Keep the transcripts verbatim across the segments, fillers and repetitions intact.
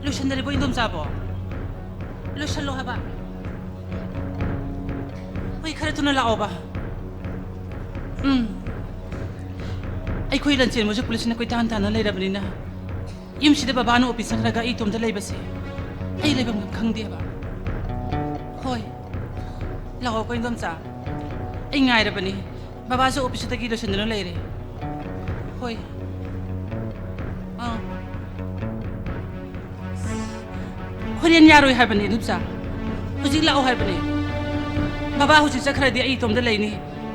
ꯂꯣꯏꯁꯟꯗ꯭ꯔꯤꯕꯣ, ꯏꯟꯗꯣꯝꯆꯥꯕꯣ? ꯂꯣꯏꯁꯜꯂꯣ ꯍꯥꯏꯕ꯫ ꯍꯣꯏ, ꯈꯔ ꯊꯨꯅ ꯂꯥꯛꯑꯣꯕ꯫ ꯎꯝ꯫ ꯑꯩꯈꯣꯏ ꯂꯟꯆꯦꯟꯕꯁꯨ ꯄꯨꯂꯤꯁꯅ ꯀꯣꯏꯇꯥꯟ ꯇꯥꯟꯅ ꯂꯩꯔꯕꯅꯤꯅ, ꯌꯨꯝꯁꯤꯗ ꯕꯕꯥꯅ ꯑꯣꯐꯤꯁ ꯆꯠꯈ꯭ꯔꯒ ꯑꯩ ꯏꯇꯣꯝꯇ ꯂꯩꯕꯁꯦ ꯑꯩ ꯂꯩꯐꯝ ꯈꯪꯗꯦꯕ꯫ ꯍꯣꯏ, ꯂꯥꯛꯑꯣꯀꯣ, ꯏꯟꯗꯣꯝꯆꯥ꯫ ꯑꯩ ꯉꯥꯏꯔꯕꯅꯤ꯫ ꯕꯕꯥꯁꯨ ꯑꯣꯐꯤꯁꯇꯒꯤ ꯂꯣꯏꯁꯤꯟꯗꯨꯅ ꯂꯩꯔꯦ꯫ ꯍꯣꯏ꯫ ꯑꯥ꯫ ꯍꯣꯔꯦꯟ ꯌꯥꯔꯣꯏ ꯍꯥꯏꯕꯅꯦ, ꯏꯟꯗꯣꯝꯆꯥ꯫ ꯍꯧꯖꯤꯛ ꯂꯥꯛꯑꯣ ꯍꯥꯏꯕꯅꯦ꯫ ꯕꯕꯥ ꯍꯧꯖꯤꯛ ꯆꯠꯈ꯭ꯔꯗꯤ ꯑꯩ ꯏꯇꯣꯝꯇ ꯂꯩꯅꯤ꯫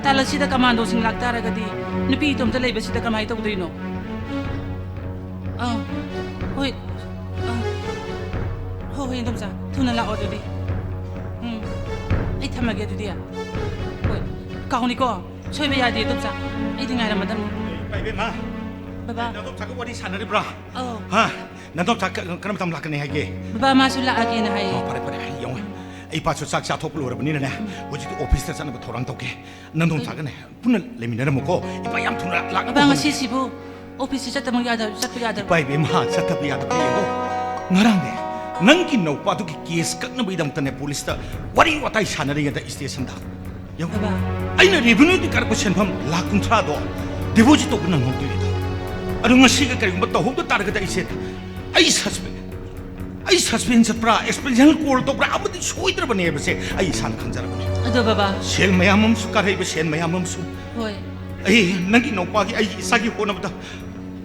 ꯇꯥꯂꯛꯁꯤꯗ ꯀꯃꯥꯟꯗꯣꯁꯤꯡ ꯂꯥꯛꯇꯥꯔꯒꯗꯤ ꯅꯨꯄꯤ ꯏꯇꯣꯝꯇ ꯂꯩꯕꯁꯤꯗ ꯀꯃꯥꯏꯅ ꯇꯧꯗꯣꯏꯅꯣ? ꯑꯥ, ꯍꯣꯏ꯫ ꯑꯥ, ꯍꯣꯏ, ꯍꯣꯏ, ꯏꯟꯗꯣꯝꯆꯥ, ꯊꯨꯅ ꯂꯥꯛꯑꯣ ꯑꯗꯨꯗꯤ꯫ ꯎꯝ, ꯑꯩ ꯊꯝꯃꯒꯦ ꯑꯗꯨꯗꯤ꯫ ꯍꯣꯏ, ꯀꯥꯎꯅꯤꯀꯣ, ꯁꯣꯏꯕ ꯌꯥꯗꯦ, ꯏꯟꯗꯣꯝꯆꯥ, ꯑꯩꯗꯤ ꯉꯥꯏꯔꯝꯃꯗꯝꯅꯤ꯫ ꯏꯃꯥ, ꯏꯕꯦꯝꯃ, ꯕꯕꯥ꯫ ꯅꯗꯣꯝꯆꯥꯒ ꯋꯥꯔꯤ ꯁꯥꯟꯅꯔꯤꯕ꯭ꯔꯥ? ꯑꯧ꯫ ꯍꯥ? ꯅꯗꯣꯝꯆꯥ ꯀ-, ꯀꯔꯝꯕ ꯃꯇꯝ ꯂꯥꯛꯀꯅꯤ ꯍꯥꯏꯒꯦ? ꯕꯕꯥ, ꯃꯥꯁꯨ ꯂꯥꯛꯑꯒꯦꯅ ꯍꯥꯏꯌꯦ꯫ ꯑꯣ, ꯐꯔꯦ, ꯐꯔꯦ, ꯑꯩ ꯌꯦꯡꯉꯣ꯫ ꯑꯩ ꯏꯄꯥꯁꯨ ꯆꯥꯛ ꯆꯥꯊꯣꯛꯄ ꯂꯣꯏꯔꯕꯅꯤꯅꯅꯦ, ꯎꯝ꯫ ꯍꯧꯖꯤꯛꯇꯤ ꯑꯣꯐꯤꯁꯇ ꯆꯠꯅꯕ ꯊꯧꯔꯥꯡ ꯇꯧꯒꯦ꯫ ꯅꯗꯣꯝꯆꯥꯒꯅꯦ, ꯄꯨꯟꯅ ꯂꯩꯃꯤꯟꯅꯔꯝꯃꯨꯀꯣ꯫ ꯏꯄꯥ ꯌꯥꯝ ꯊꯨꯅ ꯂꯥꯛꯅꯕ ꯕꯕꯥ, ꯇꯧꯅꯤ꯫ ꯉꯁꯤꯁꯤꯕꯨ ꯑꯣꯐꯤꯁꯁꯤ ꯆꯠꯇꯕ ꯌꯥꯗ-, ꯆꯠꯄ ꯌꯥꯗꯕ? ꯏꯄꯥ ꯏꯕꯦꯝꯃ, ꯆꯠꯇꯕ ꯌꯥꯗꯕ ꯌꯦꯡꯉꯣ꯫ ꯉꯔꯥꯡꯅꯦ, ꯅꯪꯒꯤ ꯅꯧꯄꯥꯗꯨꯒꯤ ꯀꯦꯁ ꯀꯛꯅꯕꯒꯤꯗꯃꯛꯇꯅꯦ, ꯄꯨꯂꯤꯁꯇ ꯋꯥꯔꯤ ꯋꯥꯇꯥꯏ ꯁꯥꯟꯅꯔꯤꯉꯩꯗ ꯏꯁꯇꯦꯁꯟꯗ꯫ ꯌꯦꯡꯉꯣ꯫ ꯕꯕꯥ꯫ ꯑꯩꯅ ꯔꯦꯚꯤꯅ꯭ꯌꯨꯗꯤ ꯀꯥꯔꯛꯄ ꯁꯦꯟꯐꯝ ꯂꯥꯈ ꯀꯨꯟꯊ꯭ꯔꯥꯗꯣ ꯗꯤꯄꯣꯖꯤꯠ ꯇꯧꯕ ꯅꯪꯍꯧꯗꯣꯏꯅꯤꯗꯣ꯫ ꯑꯗꯣ ꯉꯁꯤꯒ ꯀꯔꯤꯒꯨꯝꯕ ꯇꯧꯍꯧꯗ ꯇꯥꯔꯒꯗꯤ ꯑꯩꯁꯦ, ꯑꯩ ꯁꯁꯄꯦꯟ ꯑꯩ ꯁꯁꯄꯦꯟ ꯆꯠꯄ꯭ꯔꯥ, ꯑꯦꯛꯁꯄꯦꯜꯁꯟ ꯀꯣꯜ ꯇꯧꯕ꯭ꯔꯥ, ꯑꯃꯗꯤ ꯁꯣꯏꯗ꯭ꯔꯕꯅꯦ ꯍꯥꯏꯕꯁꯦ ꯑꯩ ꯏꯁꯥꯅ ꯈꯪꯖꯔꯕꯅꯤ꯫ ꯑꯗꯣ ꯕꯕꯥ꯫ ꯁꯦꯜ ꯃꯌꯥꯝ ꯑꯃꯁꯨ ꯀꯥꯔꯛꯏꯕ, ꯁꯦꯜ ꯃꯌꯥꯝ ꯑꯃꯁꯨ꯫ ꯍꯣꯏ꯫ ꯑꯩ ꯅꯪꯒꯤ ꯅꯧꯄꯥꯒꯤ, ꯑꯩꯒꯤ ꯏꯆꯥꯒꯤ ꯍꯣꯠꯅꯕꯗ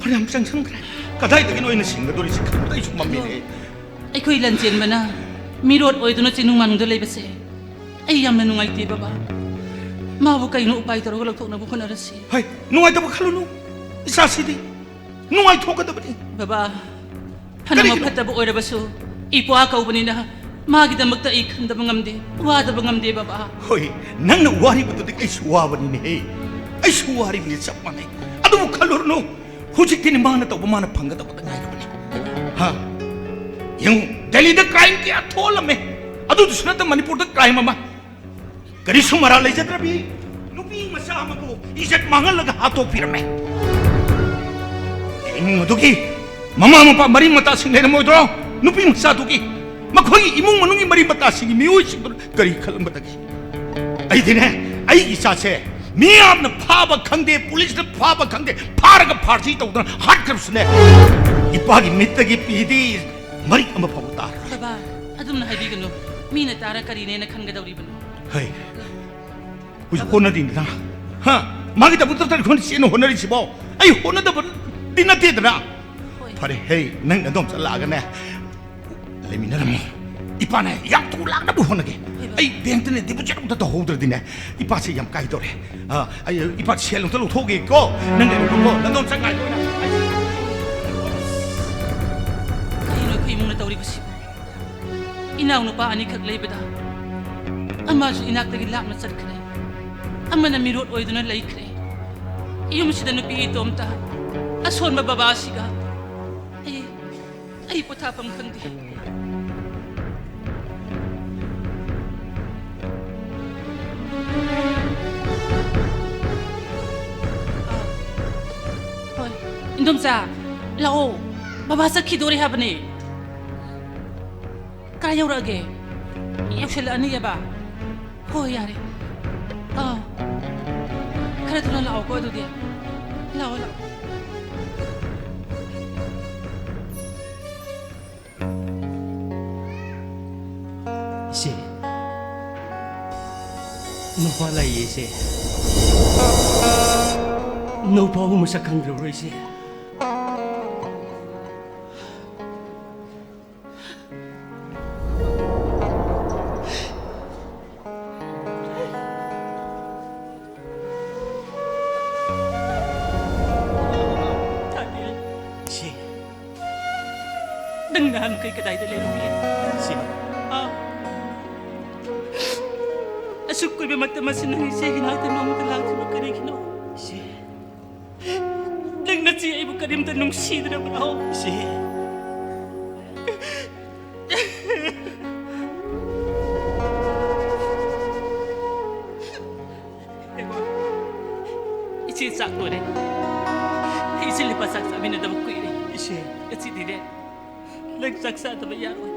ꯐꯅꯌꯥꯝ ꯆꯪꯁꯟꯈ꯭ꯔꯦ꯫ ꯀꯗꯥꯏꯗꯒꯤꯅꯣ ꯑꯩꯅ ꯁꯤꯡꯒꯗꯧꯔꯤꯁꯦ ꯈꯟꯕꯗ ꯑꯩꯁꯨ ꯃꯝꯃꯤꯅꯦ꯫ ꯑꯗꯣ ꯑꯩꯈꯣꯏ ꯂꯟꯆꯦꯟꯕꯅ ꯃꯤꯔꯣꯠ ꯑꯣꯏꯗꯨꯅ ꯆꯤꯡꯅꯨꯡ ꯃꯥꯅꯨꯡꯗ ꯂꯩꯕꯁꯦ ꯑꯩ ꯌꯥꯝꯅ ꯅꯨꯡꯉꯥꯏꯇꯦ ꯕꯕꯥ꯫ ꯃꯥꯕꯨ ꯀꯩꯅꯣ ꯎꯄꯥꯏ ꯇꯧꯔꯒ ꯂꯧꯊꯣꯛꯅꯕ ꯍꯣꯠꯅꯔꯁꯤ꯫ ꯍꯩ, ꯅꯨꯡꯉꯥꯏꯇꯕ ꯈꯜꯂꯨꯅꯨ, ꯏꯆꯥꯁꯤꯗꯤ ꯅꯨꯡꯉꯥꯏꯊꯣꯛꯀꯗꯕꯅꯤ꯫ ꯕꯕꯥ, ꯐꯅꯃꯛ ꯀꯔꯤꯒꯤꯅꯣ? ꯐꯠꯇꯕ ꯑꯣꯏꯔꯕꯁꯨ, ꯏꯄ꯭ꯋꯥ ꯀꯧꯕꯅꯤꯅ ꯃꯥꯒꯤꯗꯃꯛꯇ ꯑꯩ ꯈꯟꯗꯕ ꯉꯝꯗꯦ, ꯋꯥꯗꯕ ꯉꯝꯗꯦ, ꯕꯕꯥ꯫ ꯍꯣꯏ, ꯅꯪꯅ ꯋꯥꯔꯤꯕꯗꯨꯗꯤ ꯑꯩꯁꯨ ꯋꯥꯕꯅꯤꯅꯦꯍꯦ꯫ ꯑꯩꯁꯨ ꯋꯥꯔꯤꯕꯅꯤ, ꯆꯞ ꯃꯥꯟꯅꯩ꯫ ꯑꯗꯨꯕꯨ ꯈꯜꯂꯨꯔꯅꯨ, ꯍꯧꯖꯤꯛꯇꯤꯅꯦ ꯃꯥꯅ ꯇꯧꯕ ꯃꯥꯅ ꯐꯪꯒꯗꯕꯗ ꯉꯥꯏꯔꯕꯅꯤ꯫ ꯍꯥ? ꯌꯦꯡꯉꯨ, ꯗꯦꯜꯂꯤꯗ ꯀ꯭ꯔꯥꯏꯝ ꯀꯌꯥ ꯊꯣꯛꯂꯝꯃꯦ, ꯑꯗꯨꯗꯨꯁꯨ ꯅꯠꯇ ꯃꯅꯤꯄꯨꯔꯗ ꯀ꯭ꯔꯥꯏꯝ ꯑꯃ꯫ ꯀꯔꯤꯁꯨ ꯃꯔꯥꯜ ꯂꯩꯖꯗ꯭ꯔꯕꯤ ꯅꯨꯄꯤ ꯃꯆꯥ ꯑꯃꯕꯨ ꯏꯖꯠ ꯃꯥꯡꯍꯜꯂꯒ ꯍꯥꯠꯇꯣꯛꯄꯤꯔꯝꯃꯦ꯫ ꯏꯃꯨꯡ ꯑꯗꯨꯒꯤ ꯃꯃꯥ ꯃꯄꯥ ꯃꯔꯤ ꯃꯇꯥꯁꯤꯡ ꯂꯩꯔꯝꯃꯣꯏꯗ꯭ꯔꯣ? ꯅꯨꯄꯤ ꯃꯆꯥꯗꯨꯒꯤ, ꯃꯈꯣꯏꯒꯤ ꯏꯃꯨꯡ ꯃꯅꯨꯡꯒꯤ ꯃꯔꯤ ꯃꯇꯥꯁꯤꯡꯒꯤ ꯃꯤꯑꯣꯏꯁꯤꯡꯗꯨꯅ ꯀꯔꯤ ꯈꯜꯂꯝꯒꯗꯒꯦ? ꯑꯩꯗꯤꯅꯦ, ꯑꯩꯒꯤ ꯏꯆꯥꯁꯦ ꯃꯤꯌꯥꯝꯅ ꯐꯥꯕ ꯈꯪꯗꯦ, ꯄꯨꯂꯤꯁꯅ ꯐꯥꯕ ꯈꯪꯗꯦ, ꯐꯥꯔꯒ ꯐꯥꯔꯁꯤ ꯇꯧꯗꯅ ꯍꯥꯠꯈ꯭ꯔꯕꯁꯨꯅꯦ, ꯏꯄꯥꯒꯤ ꯃꯤꯠꯇꯒꯤ ꯄꯤꯗꯤ ꯃꯔꯤꯛ ꯑꯃ ꯐꯥꯎꯕ ꯇꯥꯔꯣꯏ꯫ ꯕꯕꯥ, ꯑꯗꯨꯝꯅ ꯍꯥꯏꯕꯤꯒꯅꯨ꯫ ꯃꯤꯅ ꯇꯥꯔ ꯀꯔꯤꯅꯦꯅ ꯈꯟꯒꯗꯧꯔꯤꯕꯅꯣ? ꯍꯩ, ꯍꯧꯖꯤꯛ ꯍꯣꯠꯅꯗꯤꯗꯅ, ꯍꯥ? ꯃꯥꯒꯤꯗꯃꯛꯇ ꯑꯩꯈꯣꯏꯅ ꯆꯦꯟꯅ ꯍꯣꯠꯅꯔꯤꯁꯤꯕꯣ? ꯑꯩ ꯍꯣꯠꯅꯗꯕꯗꯤ ꯅꯠꯇꯦꯗꯅ꯫ ꯍꯣꯏ꯫ ꯐꯔꯦ, ꯍꯦ, ꯅꯪ ꯅꯗꯣꯝ ꯆꯠꯂꯛꯑꯒꯅꯦ, ꯂꯩꯃꯤꯟꯅꯔꯝꯃꯣ꯫ ꯏꯄꯥꯅꯦ, ꯌꯥꯝ ꯊꯨꯅ ꯂꯥꯛꯅꯕ ꯍꯣꯠꯅꯒꯦ꯫ ꯍꯣꯏ, ꯕꯕꯥ꯫ ꯑꯩ ꯕꯦꯡꯛꯇꯅꯦ ꯗꯤꯄꯣꯖꯤꯠ ꯑꯝꯇ ꯇꯧꯍꯧꯗ꯭ꯔꯗꯤꯅꯦ, ꯏꯄꯥꯁꯦ ꯌꯥꯝ ꯀꯥꯏꯗꯧꯔꯦ꯫ ꯑ, ꯑꯩ, ꯏꯄꯥ ꯁꯦꯜ ꯑꯝꯇ ꯂꯧꯊꯣꯛꯎꯒꯦꯀꯣ꯫ ꯅꯪ ꯂꯩꯔꯝꯃꯣꯀꯣ, ꯅꯗꯣꯝ ꯆꯠ ꯉꯥꯏꯈꯣ ꯅꯪ꯫ ꯀꯩꯅꯣ ꯑꯩꯈꯣꯏ ꯏꯃꯨꯡꯅ ꯇꯧꯔꯤꯕꯁꯤꯕꯨ? ꯏꯅꯥꯎꯅꯨꯄꯥ ꯑꯅꯤꯈꯛ ꯂꯩꯕꯗ ꯑꯃꯁꯨ ꯏꯅꯥꯛꯇꯒꯤ ꯂꯥꯞꯅ ꯆꯠꯈ꯭ꯔꯦ, ꯑꯃꯅ ꯃꯤꯔꯣꯠ ꯑꯣꯏꯗꯨꯅ ꯂꯩꯈ꯭ꯔꯦ꯫ ꯌꯨꯝꯁꯤꯗ ꯅꯨꯄꯤ ꯏꯇꯣꯝꯇ, ꯑꯁꯣꯟꯕ ꯕꯕꯥꯁꯤꯒ ꯑꯩ, ꯑꯩ ꯄꯣꯊꯥꯐꯝ ꯈꯪꯗꯦ꯫ ꯑꯥ, ꯍꯣꯏ, ꯏꯟꯗꯣꯝꯆꯥ, ꯂꯥꯛꯑꯣ, ꯕꯕꯥ ꯆꯠꯈꯤꯗꯣꯔꯦ ꯍꯥꯏꯕꯅꯦ꯫ ꯀꯥꯏ ꯌꯧꯔꯛꯑꯒꯦ? ꯌꯧꯁꯤꯜꯂꯛꯑꯅꯤꯑꯕ? ꯍꯣꯏ, ꯌꯥꯔꯦ꯫ ꯑꯥ, ꯈꯔ ꯊꯨꯅ ꯂꯥꯛꯑꯣꯀꯣ ꯑꯗꯨꯗꯤ꯫ ꯂꯥꯛꯑꯣ, ꯂꯥꯛꯑꯣ꯫ ꯏꯆꯦ, ꯅꯨꯄꯥ ꯂꯩꯌꯦ, ꯏꯆꯦ꯫ ꯅꯨꯄꯥꯕꯨ ꯃꯁꯛ ꯈꯪꯗ꯭ꯔꯕ꯭ꯔꯣ, ꯏꯆꯦ? ꯇꯥꯗꯦ꯫ ꯏꯆꯦ꯫ ꯅꯪ ꯅꯍꯥꯟ ꯀꯩ ꯀꯗꯥꯏꯗ ꯂꯩꯔꯨꯒꯦ? ꯏꯆꯦ꯫ ꯑꯥ꯫ ꯑꯁꯨꯛ ꯀꯨꯏꯕ ꯃꯇꯝ ꯑꯁꯤ ꯅꯪ ꯏꯆꯦꯒꯤ ꯅꯥꯛꯇ ꯅꯣꯡꯃꯇ ꯂꯥꯛꯇ꯭ꯔꯤꯕ ꯀꯔꯤꯒꯤꯅꯣ? ꯏꯆꯦ꯫ ꯅꯪ ꯅꯆꯦ ꯑꯩꯕꯨ ꯀꯔꯤꯝꯇ ꯅꯨꯡꯁꯤꯗ꯭ꯔꯕ꯭ꯔꯣ? ꯏꯆꯦ꯫ ꯏꯆꯦ, ꯆꯥꯛ ꯂꯣꯏꯔꯦ꯫ ꯏꯆꯦ, ꯂꯨꯄꯥ ꯆꯥꯛ ꯆꯥꯃꯤꯟꯅꯗꯕ ꯀꯨꯏꯔꯦ꯫ ꯏꯆꯦ꯫ ꯉꯁꯤꯗꯤꯅꯦ, ꯅꯪ ꯆꯥꯛ ꯆꯥꯗꯕ ꯌꯥꯔꯣꯏ꯫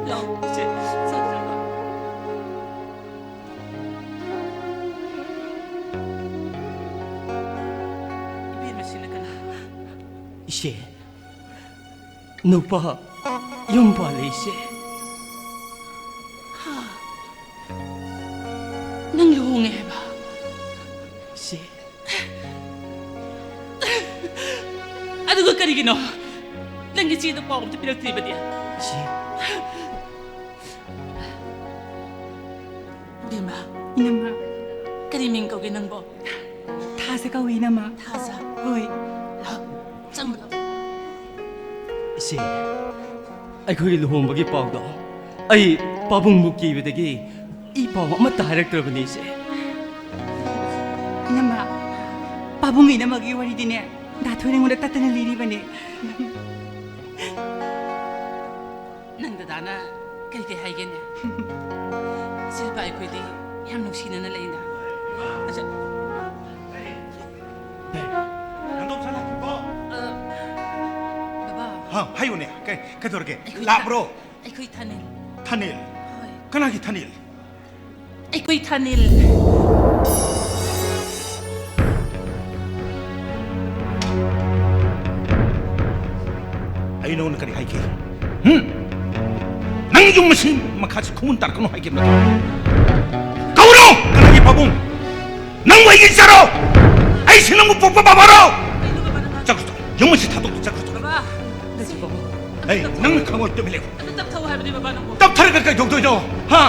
ꯂꯥꯛꯑꯣ, ꯏꯆꯦ, ꯆꯥꯛ ꯆꯥꯕ꯫ ꯏꯕꯦꯝꯃꯁꯤꯅ ꯀꯅꯥ? ꯏꯆꯦ, ꯅꯨꯄꯥ ꯌꯨꯝ ꯄꯥꯜꯂꯦ, ꯏꯆꯦ꯫ ꯍꯥ? ꯅꯪ ꯂꯨꯍꯣꯡꯉꯦ ꯍꯥꯏꯕ? ꯏꯆꯦ꯫ ꯑꯗꯨꯒ ꯀꯔꯤꯒꯤꯅꯣ ꯅꯪꯒꯤ ꯏꯆꯦꯗ ꯄꯥꯎ ꯑꯝꯇ ꯄꯤꯔꯛꯇ꯭ꯔꯤꯕꯗꯤ? ꯏꯆꯦ꯫ ꯕꯦꯝꯃ꯫ ꯏꯅꯝꯃ꯫ ꯀꯔꯤ ꯃꯤꯡ ꯀꯧꯒꯦ ꯅꯪꯕꯣ? ꯊꯥꯖ ꯀꯧꯏ, ꯏꯅꯝꯃ꯫ ꯊꯥꯖ? ꯍꯣꯏ꯫ ꯂꯥꯛꯑꯣ, ꯆꯪꯉꯨ ꯂꯥꯛꯑꯣ꯫ ꯏꯆꯦ, ꯑꯩꯈꯣꯏꯒꯤ ꯂꯨꯍꯣꯡꯕꯒꯤ ꯄꯥꯎꯗꯣ ꯑꯩ ꯄꯥꯕꯨꯡꯕꯨ ꯀꯤꯕꯗꯒꯤ ꯏ ꯄꯥꯎ ꯑꯃꯠꯇ ꯍꯥꯏꯔꯛꯇ꯭ꯔꯕꯅꯤ, ꯏꯆꯦ꯫ ꯏꯅꯝꯃ, ꯄꯥꯕꯨꯡ ꯏꯅꯝꯃꯒꯤ ꯋꯥꯔꯤꯗꯤꯅꯦ, ꯗꯥ ꯊꯣꯏꯅ ꯑꯩꯉꯣꯟꯗ ꯇꯠꯇꯅ ꯂꯤꯔꯤꯕꯅꯦ꯫ ꯅꯪ ꯗꯗꯥꯅ ꯀꯩ ꯀꯩ ꯍꯥꯏꯒꯦꯅꯦ? ꯁꯤꯜꯄꯥ ꯑꯩꯈꯣꯏꯗꯤ ꯌꯥꯝ ꯅꯨꯡꯁꯤꯅꯅ ꯂꯩꯅ꯫ ꯑꯆꯥ꯫ ꯅꯪꯗꯣ ꯆꯠꯂꯣ꯫ ꯑ, ꯕꯕꯥ꯫ ꯍꯥ, ꯍꯥꯏꯌꯨꯅꯦ꯫ ꯀꯩ, ꯀꯩꯗꯧꯔꯒꯦ? ꯑꯩꯈꯣꯏ ꯂꯥꯛꯄ꯭ꯔꯣ? ꯑꯩꯈꯣꯏ ꯊꯥꯅꯤꯜ꯫ ꯊꯥꯅꯤꯜ? ꯍꯣꯏ꯫ ꯀꯅꯥꯒꯤ ꯊꯥꯅꯤꯜ? ꯑꯩꯈꯣꯏ ꯊꯥꯅꯤꯜ꯫ ꯑꯩ ꯅꯉꯣꯟꯗ ꯀꯔꯤ ꯍꯥꯏꯈꯤ? ꯍꯨꯝ? ꯅꯪ ꯌꯨꯝ ꯑꯁꯤ ꯃꯈꯥꯁꯤ ꯈꯨꯃꯟ ꯇꯥꯔꯛꯀꯅꯨ ꯍꯥꯏꯈꯤꯕ ꯅꯠꯇ꯭ꯔꯣ? ꯀꯧꯔꯣ! ꯀꯅꯥꯒꯤ ꯄꯥꯕꯨꯡ? ꯅꯪꯕꯨ ꯑꯩꯒꯤ ꯏꯆꯥꯔꯣ? ꯑꯩꯁꯤ ꯅꯪꯕꯨ ꯄꯣꯛꯄ ꯕꯕꯥꯔꯣ? ꯀꯩꯅꯣ ꯕꯕꯥ ꯅꯪ ꯍꯥꯏ- ꯆꯠꯈ꯭ꯔꯣ, ꯌꯨꯝ ꯑꯁꯤ ꯊꯥꯗꯣꯛ, ꯆꯠꯈ꯭ꯔꯣ꯫ ꯕꯕꯥ! ꯑꯩ, ꯅꯪꯅ ꯈꯪꯉꯣꯏ, ꯇꯨꯃꯤꯟ ꯂꯩꯌꯨ꯫ ꯑꯗꯨ ꯇꯞꯊꯧ ꯍꯥꯏꯕꯅꯤ ꯕꯕꯥ ꯅꯪꯕꯨ꯫ ꯇꯞꯊꯔꯒ ꯀꯩꯗꯧꯗꯣꯏꯅꯣ? ꯍꯥ?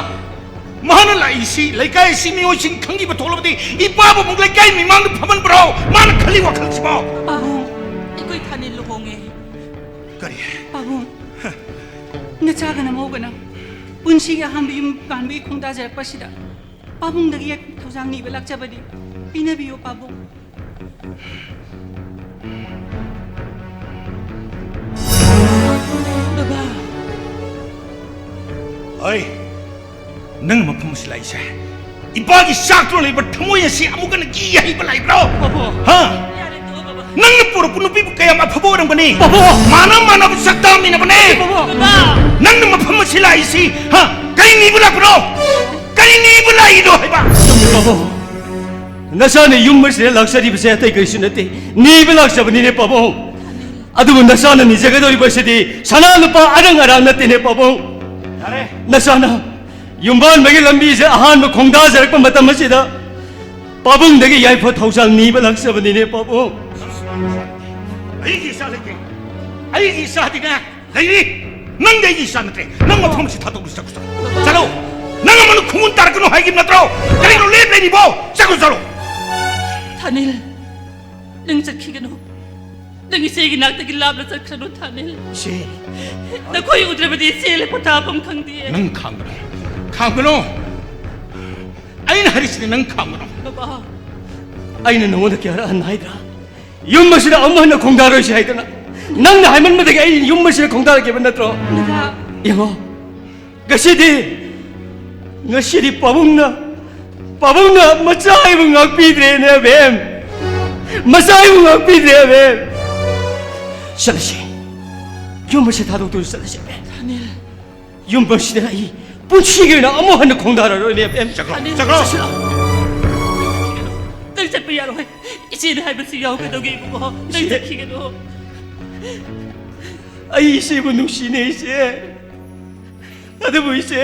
ꯃꯍꯥꯛꯅ ꯂꯥꯛꯏꯁꯤ ꯂꯩꯀꯥꯏ ꯑꯁꯤ ꯃꯤꯑꯣꯏꯁꯤꯡ ꯈꯪꯈꯤꯕ ꯊꯣꯛꯂꯕꯗꯤ ꯏꯄꯥꯕꯨ ꯑꯃꯨꯛ ꯂꯩꯀꯥꯏ ꯃꯤꯃꯥꯡꯗ ꯐꯝꯍꯟꯕ꯭ꯔꯣ? ꯃꯥꯅ ꯈꯜꯂꯤ ꯋꯥꯈꯜꯁꯤꯕꯣ? ꯄꯥꯕꯨꯡ, ꯑꯩꯈꯣꯏ ꯊꯥꯅꯤꯜ ꯂꯨꯍꯣꯡꯉꯦ꯫ ꯀꯔꯤ? ꯄꯥꯕꯨꯡ, ꯅꯆꯥꯒ ꯅꯃꯧꯒꯅ ꯄꯨꯟꯁꯤꯒꯤ ꯑꯍꯥꯟꯕ ꯌꯨꯝ ꯄꯥꯟꯕꯒꯤ ꯈꯣꯡꯗꯥꯖꯔꯛꯄꯁꯤꯗ ꯄꯥꯕꯨꯡꯗꯒꯤ ꯊꯧꯖꯥꯜ ꯅꯤꯕ ꯂꯥꯛꯆꯕꯅꯤ꯫ ꯄꯤꯅꯕꯤꯌꯨ ꯄꯥꯕꯨꯡ꯫ ꯕꯕꯥ꯫ ꯑꯩ, ꯅꯪ ꯃꯐꯝ ꯑꯁꯤ ꯂꯥꯛꯏꯁꯦ, ꯏꯄꯥꯒꯤ ꯆꯥꯛꯇꯨꯅ ꯂꯩꯕ ꯊꯃꯣꯏ ꯑꯁꯤ ꯑꯃꯨꯛ ꯍꯟꯅ ꯀꯤ ꯍꯩꯕ ꯂꯩꯕ꯭ꯔꯣ? ꯕꯕꯥ꯫ ꯍꯥ? ꯌꯥꯔꯦ, ꯇꯣꯛꯑꯣ, ꯕꯕꯥ꯫ ꯅꯪꯅ ꯄꯨꯔꯛꯄ ꯅꯨꯄꯤꯕꯨ ꯀꯌꯥꯝ ꯑꯐꯕ ꯑꯣꯏꯔꯝꯒꯅꯤ? ꯄꯥꯕꯨꯡ! ꯃꯥꯅ ꯃꯥꯟꯅꯕ ꯆꯥꯛ ꯆꯥꯃꯤꯟꯅꯕꯅꯦ꯫ ꯄꯥꯕꯨꯡ! ꯅꯪꯅ ꯃꯐꯝ ꯑꯁꯤ ꯂꯥꯛꯏꯁꯤ, ꯍꯥ? ꯀꯔꯤ ꯅꯤꯕ ꯂꯥꯛꯄꯅꯣ? ꯀꯔꯤ ꯅꯤꯕ ꯂꯥꯛꯏꯅꯣ ꯍꯥꯏꯕ? ꯄꯥꯕꯨꯡ! ꯅꯆꯥꯅ ꯌꯨꯝ ꯑꯁꯤꯗ ꯂꯥꯛꯆꯔꯤꯕꯁꯦ ꯑꯇꯩ ꯀꯔꯤꯁꯨ ꯅꯠꯇꯦ, ꯅꯤꯕ ꯂꯥꯛꯆꯕꯅꯤꯅꯦ ꯄꯥꯕꯨꯡ꯫ ꯑꯗꯨꯕꯨ ꯅꯆꯥꯅ ꯅꯤꯖꯒꯗꯧꯔꯤꯕꯁꯤꯗꯤ ꯁꯅꯥ ꯂꯨꯄꯥ ꯑꯔꯪ ꯑꯔꯥꯛ ꯅꯠꯇꯦꯅꯦ ꯄꯥꯕꯨꯡ꯫ ꯌꯥꯔꯦ꯫ ꯅꯆꯥꯅ ꯌꯨꯝꯕꯥꯟꯕꯒꯤ ꯂꯝꯕꯤꯁꯦ ꯑꯍꯥꯟꯕ ꯈꯣꯡꯗꯥꯖꯔꯛꯄ ꯃꯇꯝ ꯑꯁꯤꯗ ꯄꯥꯕꯨꯡꯗꯒꯤ ꯌꯥꯏꯐ ꯊꯧꯖꯥꯜ ꯅꯤꯕ ꯂꯥꯛꯆꯕꯅꯤꯅꯦ ꯄꯥꯕꯨꯡ꯫ ꯑꯩꯒꯤ ꯏꯆꯥ ꯂꯩꯇꯦ꯫ ꯑꯩꯒꯤ ꯏꯆꯥꯗꯤꯅꯦ ꯂꯩꯔꯤ꯫ ꯅꯪꯗꯤ ꯑꯩꯒꯤ ꯏꯆꯥ ꯅꯠꯇ꯭ꯔꯦ꯫ ꯅꯪ ꯃꯐꯝ ꯑꯁꯤ ꯊꯥꯗꯣꯛꯂꯨ, ꯆꯠꯈ꯭ꯔꯣ, ꯆꯠꯈ꯭ꯔꯣ꯫ ꯆꯠꯂꯣ꯫ ꯅꯪ ꯑꯃꯅ ꯈꯨꯡꯒꯨꯟ ꯇꯥꯔꯛꯀꯅꯨ ꯍꯥꯏꯈꯤꯕ ꯅꯠꯇ꯭ꯔꯣ? ꯀꯔꯤꯅꯣ ꯂꯦꯞ ꯂꯩꯔꯤꯕꯣ? ꯆꯠꯈ꯭ꯔꯣ, ꯆꯠꯂꯣ꯫ ꯊꯥꯅꯤꯜ, ꯅꯪ ꯆꯠꯈꯤꯒꯅꯨ꯫ ꯅꯪ ꯏꯆꯦꯒꯤ ꯅꯥꯛꯇꯒꯤ ꯂꯥꯞꯅ ꯆꯠꯈ꯭ꯔꯅꯨ, ꯊꯥꯅꯤꯜ꯫ ꯏꯆꯦ꯫ ꯅꯈꯣꯏ ꯎꯗ꯭ꯔꯕꯗꯤ ꯏꯆꯦ ꯂꯩ ꯄꯣꯊꯥꯐꯝ ꯈꯪꯗꯦ꯫ ꯅꯪ ꯈꯥꯝꯒꯅꯨ꯫ ꯈꯥꯝꯒꯅꯨ꯫ ꯑꯩꯅ ꯍꯥꯏꯔꯤꯁꯤꯗꯤ ꯅꯪ ꯈꯥꯝꯒꯅꯨ꯫ ꯕꯕꯥ꯫ ꯑꯩꯅ ꯅꯉꯣꯟꯗ ꯀꯌꯥꯔꯛ ꯍꯟꯅ ꯍꯥꯏꯗ꯭ꯔꯥ? ꯌꯨꯝ ꯑꯁꯤꯗ ꯑꯃꯨꯛ ꯍꯟꯅ ꯈꯣꯡꯗꯥꯔꯣꯏꯁꯤ ꯍꯥꯏꯗꯅ꯫ ꯅꯪꯅ ꯍꯥꯏꯃꯟꯕꯗꯒꯤ ꯑꯩ ꯌꯨꯝ ꯑꯁꯤꯗ ꯈꯣꯡꯗꯥꯔꯛꯈꯤꯕ ꯅꯠꯇ꯭ꯔꯣ? ꯕꯕꯥ꯫ ꯌꯦꯡꯉꯣ, ꯉꯁꯤꯗꯤ, ꯉꯁꯤꯗꯤ ꯄꯥꯕꯨꯡꯅ, ꯄꯥꯕꯨꯡꯅ ꯃꯆꯥ ꯑꯩꯕꯨ ꯉꯥꯛꯄꯤꯗ꯭ꯔꯦꯅꯦ, ꯑꯕꯦꯝ꯫ ꯃꯆꯥ ꯑꯩꯕꯨ ꯉꯥꯛꯄꯤꯗ꯭ꯔꯦ, ꯑꯕꯦꯝ꯫ ꯆꯠꯂꯁꯤ꯫ ꯌꯨꯝ ꯑꯁꯤ ꯊꯥꯗꯣꯛꯇꯨꯅ ꯆꯠꯂꯁꯤ, ꯑꯕꯦꯝ꯫ ꯊꯥꯅꯤꯜ꯫ ꯌꯨꯝ ꯑꯁꯤꯗ ꯑꯩ ꯄꯨꯟꯁꯤꯒꯤ ꯑꯣꯏꯅ ꯑꯃꯨꯛ ꯍꯟꯅ ꯈꯣꯡꯗꯥꯔꯔꯣꯏꯅꯦ, ꯑꯕꯦꯝ꯫ ꯆꯠꯈ꯭ꯔꯣ, ꯊꯥꯅꯤꯜ꯫ ꯆꯠꯈ꯭ꯔꯣ꯫ ꯅꯪ ꯆꯠꯄ ꯌꯥꯔꯣꯏ꯫ ꯏꯆꯦꯅ ꯍꯥꯏꯕꯁꯤ ꯌꯥꯎꯒꯗꯧꯒꯦ, ꯏꯕꯨꯡꯉꯣ꯫ ꯅꯪ ꯏꯆꯦ꯫ ꯆꯠꯈꯤꯒꯅꯨ꯫ ꯑꯩ ꯏꯆꯦꯕꯨ ꯅꯨꯡꯁꯤꯅꯦ, ꯏꯆꯦ꯫ ꯑꯗꯨꯕꯨ ꯏꯆꯦ,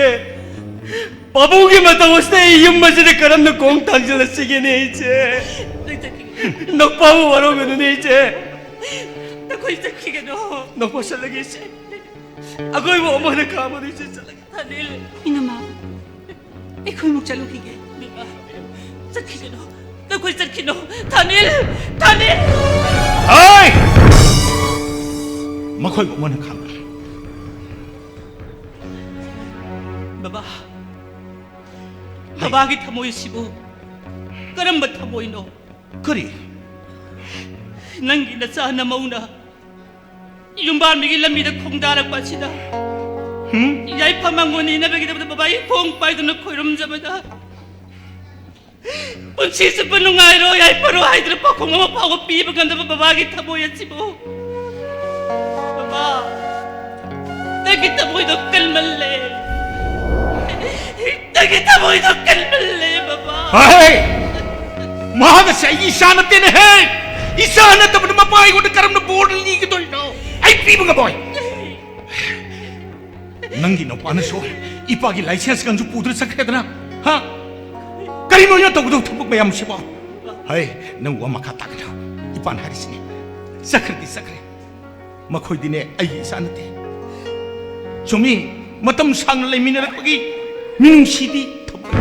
ꯄꯥꯕꯨꯡꯒꯤ ꯃꯇꯧ ꯑꯁꯤꯗ ꯑꯩ ꯌꯨꯝ ꯑꯁꯤꯗ ꯀꯔꯝꯅ ꯈꯣꯡ ꯊꯥꯡꯖꯤꯜꯂꯁꯤꯒꯦꯅꯦ, ꯏꯆꯦ? ꯅꯪ ꯆꯠꯈꯤꯒꯅꯨ꯫ ꯅꯧꯄꯥꯕꯨ ꯋꯥꯔꯧꯒꯅꯨꯅꯦ, ꯏꯆꯦ꯫ ꯅꯈꯣꯏ ꯆꯠꯈꯤꯒꯅꯨ꯫ ꯅꯧꯄꯥ ꯆꯠꯂꯒꯦ, ꯏꯆꯦ꯫ ꯑꯩꯈꯣꯏꯕꯨ ꯑꯃꯨꯛ ꯍꯟꯅ ꯈꯥꯝꯃꯅꯨ, ꯏꯆꯦ, ꯆꯠꯂꯒꯦ꯫ ꯊꯥꯅꯤꯜ꯫ ꯏꯅꯝꯃ, ꯑꯩꯈꯣꯏꯃꯨꯛ ꯆꯠꯂꯨꯈꯤꯒꯦ꯫ ꯆꯠꯈꯤꯒꯅꯨ꯫ ꯅꯈꯣꯏ ꯆꯠꯈꯤꯅꯨ꯫ ꯊꯥꯅꯤꯜ! ꯊꯥꯅꯤꯜ! ꯍꯣꯏ! ꯃꯈꯣꯏꯕꯨ ꯑꯃꯨꯛ ꯍꯟꯅ ꯈꯥꯝꯃꯅꯨ꯫ ꯕꯕꯥ, ꯕꯕꯥꯒꯤ ꯊꯃꯣꯏꯁꯤꯕꯨ ꯀꯔꯝꯕ ꯊꯃꯣꯏꯅꯣ? ꯀꯔꯤ? ꯅꯪꯒꯤ ꯅꯆꯥ ꯅꯃꯧꯅ ꯌꯨꯝꯕꯥꯟꯕꯒꯤ ꯂꯝꯕꯤꯗ ꯈꯣꯡꯗꯥꯔꯛꯄ ꯑꯁꯤꯗ ꯍꯨꯝ? ꯌꯥꯏꯐ ꯃꯪꯒꯣꯜ ꯅꯤꯅꯕꯒꯤꯗꯃꯛꯇ ꯕꯕꯥꯒꯤ ꯈꯣꯡ ꯄꯥꯏꯗꯨꯅ ꯈꯣꯏꯔꯨꯝꯖꯕꯗ ꯄꯨꯟꯁꯤ ꯆꯨꯞꯄ ꯅꯨꯡꯉꯥꯏꯔꯣꯏ ꯍꯥꯏ ꯐꯔꯣꯏ ꯍꯥꯏꯗꯅ ꯄꯥꯎꯈꯨꯝ ꯑꯃ ꯐꯥꯎꯕ ꯄꯤꯕ ꯉꯝꯗꯕ ꯕꯕꯥꯒꯤ ꯊꯃꯣꯏ ꯑꯁꯤꯕꯨ꯫ ꯕꯕꯥ, ꯅꯪꯒꯤ ꯊꯃꯣꯏꯗꯣ ꯀꯟꯃꯜꯂꯦ꯫ ꯅꯪꯒꯤ ꯊꯃꯣꯏꯗꯣ ꯀꯟꯃꯜꯂꯦ, ꯕꯕꯥ꯫ ꯍꯦ! ꯃꯍꯥꯛ ꯑꯁꯤ ꯑꯩꯒꯤ ꯏꯆꯥ ꯅꯠꯇꯦꯅꯦꯍꯦ! ꯏꯆꯥ ꯅꯠꯇꯕꯅ ꯃꯄꯥ ꯑꯩꯉꯣꯟꯗ ꯀꯔꯝꯅ ꯕꯣꯔ ꯅꯤꯒꯗꯣꯏꯅꯣ? ꯑꯩ ꯄꯤꯕ ꯉꯝꯃꯣꯏ! ꯅꯪꯒꯤ ꯅꯨꯄꯥꯅꯁꯨ ꯏꯄꯥꯒꯤ ꯂꯥꯏꯁꯦꯟꯁꯀꯁꯨ ꯄꯨꯗꯨꯅ ꯆꯠꯈ꯭ꯔꯦꯗꯅ, ꯍꯥ? ꯀꯔꯤꯅꯣ ꯑꯩꯅ ꯇꯧꯒꯗꯧꯕ ꯊꯕꯛ ꯃꯌꯥꯝꯁꯤꯕꯣ? ꯍꯩ, ꯅꯪ ꯋꯥ ꯃꯈꯥ ꯇꯥꯒꯅꯨ꯫ ꯏꯄꯥꯅ ꯍꯥꯏꯔꯤꯁꯤꯅꯤ꯫ ꯆꯠꯈ꯭ꯔꯗꯤ ꯆꯠꯈ꯭ꯔꯦ꯫ ꯃꯈꯣꯏꯗꯤꯅꯦ ꯑꯩꯒꯤ ꯏꯆꯥ ꯅꯠꯇꯦ꯫ ꯆꯨꯝꯃꯤ, ꯃꯇꯝ ꯁꯥꯡꯅ ꯂꯩꯃꯤꯟꯅꯔꯛꯄꯒꯤ ꯃꯤꯅꯨꯡꯁꯤꯗꯤ ꯊꯝꯃꯣꯏ꯫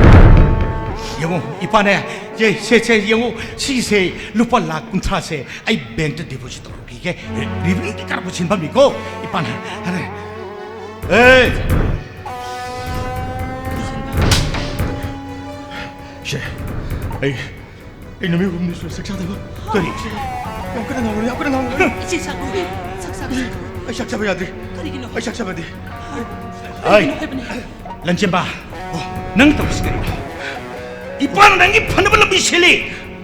ꯌꯦꯡꯉꯣ, ꯏꯄꯥꯅꯦ, ꯁꯦ, ꯁꯦ, ꯁꯦ, ꯌꯦꯡꯉꯣ, ꯁꯤꯒꯤꯁꯦ ꯂꯨꯄꯥ ꯂꯥꯈ ꯀꯨꯟꯊ꯭ꯔꯥꯁꯦ ꯑꯩ ꯕꯦꯡꯛꯇ ꯗꯤꯄꯣꯖꯤꯠ ꯇꯧꯔꯨꯈꯤꯒꯦ꯫ ꯔꯦꯚꯤꯅ꯭ꯌꯨꯒꯤ ꯀꯥꯔꯛꯄ ꯁꯤꯟꯐꯝꯅꯤꯀꯣ, ꯏꯄꯥꯅ꯫ ꯑꯔꯦ꯫ ꯑꯦ! ꯁꯦ, ꯑꯩ ꯑꯩ ꯅꯨꯃꯤꯠ ꯍꯨꯝꯅꯤ ꯁꯨꯔꯦ ꯆꯥꯛ ꯆꯥꯗꯕ꯫ ꯀꯔꯤ? ꯌꯥꯝ ꯀꯟꯅ ꯉꯥꯡꯒꯅꯨ, ꯌꯥꯝ ꯀꯟꯅ ꯉꯥꯡꯒꯅꯨ꯫ ꯏꯆꯦ ꯆꯥꯛ ꯂꯣꯏꯔꯦ꯫ ꯆꯥꯛ ꯆꯥꯕ ꯌꯥꯗ꯭ꯔꯦ꯫ ꯑꯩ ꯆꯥꯛ ꯆꯥꯕ ꯌꯥꯗ꯭ꯔꯤ꯫ ꯀꯔꯤꯒꯤꯅꯣ? ꯑꯩ ꯆꯥꯛ ꯆꯥꯕ ꯌꯥꯗꯦ꯫ ꯍꯥꯏ! ꯀꯔꯤꯒꯤꯅꯣ ꯍꯥꯏꯕꯅꯦ? ꯂꯟꯆꯦꯟꯕ, ꯅꯪ ꯇꯧꯔꯤꯁꯤ ꯀꯔꯤꯅꯣ? ꯏꯄꯥꯅ ꯅꯪꯒꯤ ꯐꯅꯕ ꯂꯝꯕꯤ ꯁꯤꯜꯂꯤ꯫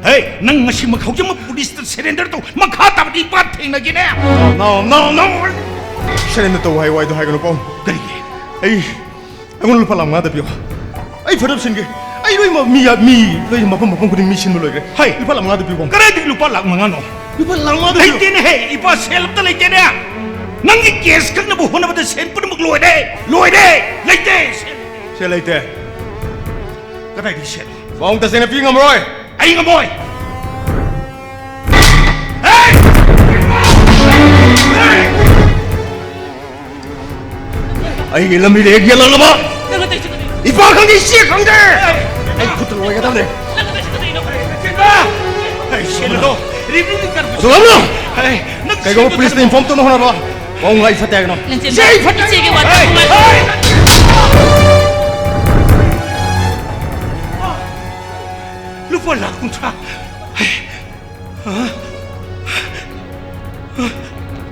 ꯍꯦ, ꯅꯪ ꯉꯁꯤꯃꯛ ꯍꯧꯖꯤꯛꯃꯛ ꯄꯨꯂꯤꯁꯇ ꯁꯔꯦꯟꯗꯔ ꯇꯧ꯫ ꯃꯈꯥ ꯇꯥꯕꯗꯤ ꯏꯄꯥ ꯊꯦꯡꯅꯒꯦꯅꯦ꯫ No, no, no, no! Surrender ꯇꯧ ꯍꯥꯏ ꯋꯥꯏꯗꯣ ꯍꯥꯏꯒꯅꯨ, ꯄꯥꯎ꯫ ꯀꯔꯤꯒꯤ? ꯑꯩ ꯑꯩꯉꯣꯟꯗ ꯂꯨꯄꯥ ꯂꯥꯈ ꯃꯉꯥꯗ ꯄꯤꯌꯣ꯫ ꯑꯩ ꯐꯠꯇꯕ ꯁꯤꯟꯒꯦ꯫ ꯑꯩ ꯂꯣꯏꯅꯃꯛ ꯃꯤ, ꯃꯤ ꯂꯣꯏꯅ ꯃꯐꯝ, ꯃꯐꯝ ꯈꯨꯗꯤꯡ ꯃꯤ ꯁꯤꯟꯕ ꯂꯣꯏꯈ꯭ꯔꯦ꯫ ꯍꯩ! ꯂꯨꯄꯥ ꯂꯥꯈ ꯃꯉꯥꯗ ꯄꯤꯌꯣ꯫ ꯀꯗꯥꯏꯗꯒꯤ ꯂꯨꯄꯥ ꯂꯥꯈ ꯃꯉꯥꯅꯣ? ꯂꯨꯄꯥ ꯂꯥꯈ ꯃꯉꯥꯗ ꯄꯤꯌꯣ꯫ ꯂꯩꯇꯦꯅꯦꯍꯦ, ꯏꯄꯥ, ꯁꯦꯜ ꯑꯝꯇ ꯂꯩꯇꯦꯅꯦ꯫ ꯅꯪꯒꯤ ꯀꯦꯁ ꯀꯛꯅꯕ ꯍꯣꯠꯅꯕꯗ ꯁꯦꯜ ꯄꯨꯝꯅꯃꯛ ꯂꯣꯏꯔꯦ, ꯂꯣꯏꯔꯦ꯫ ꯂꯩꯇꯦ ꯁꯦꯜ꯫ ꯁꯦꯜ ꯂꯩꯇꯦ꯫ ꯀꯗꯥꯏꯗꯒꯤ ꯁꯦꯜ? ꯄꯥꯎ ꯇꯁꯦꯡꯅ ꯄꯤ ꯉꯝꯃꯔꯣꯏ꯫ ꯑꯩ ꯉꯝꯃꯣꯏ꯫ ꯑꯩꯒꯤ ꯂꯝꯕꯤꯗ ꯍꯦꯛ ꯌꯦꯜꯂꯛꯂꯕ, ꯅꯪ ꯑꯇꯩꯁꯨ ꯀꯔꯤ? ꯏꯄꯥ ꯈꯪꯗꯦ, ꯏꯆꯦ ꯈꯪꯗꯦ, ꯑꯩ ꯈꯨꯠꯇ ꯂꯣꯏꯒꯗꯕꯅꯦ꯫ ꯅꯪ ꯑꯇꯩꯁꯨ ꯀꯔꯤꯅꯣ? ꯑꯩ ꯁꯦꯜꯗꯣ ꯔꯤꯚꯤꯅ꯭ꯌꯨꯒꯤ ꯀꯥꯔꯛ ꯑꯗꯨ ꯂꯧꯅ! ꯑꯩ ꯅꯪ ꯀꯩꯒꯨꯝꯕ ꯁꯦꯜꯗꯣ ꯄꯨꯂꯤꯁꯇ ꯏꯟꯐꯣꯔꯝ ꯇꯧꯅ ꯍꯣꯠꯅꯕ, ꯄꯥꯎ ꯉꯥꯏ ꯐꯠꯇꯦ ꯍꯥꯏꯒꯅꯣ꯫ ꯂꯟꯆꯦꯟꯕ, ꯁꯦ, ꯑꯩ ꯐꯠꯇꯦ! ꯏꯆꯦꯒꯤ ꯋꯥ ꯑꯩ, ꯇꯥꯎ꯫ ꯑꯩ! ꯂꯨꯄꯥ ꯂꯥꯈ ꯀꯨꯟꯊ꯭ꯔꯥ꯫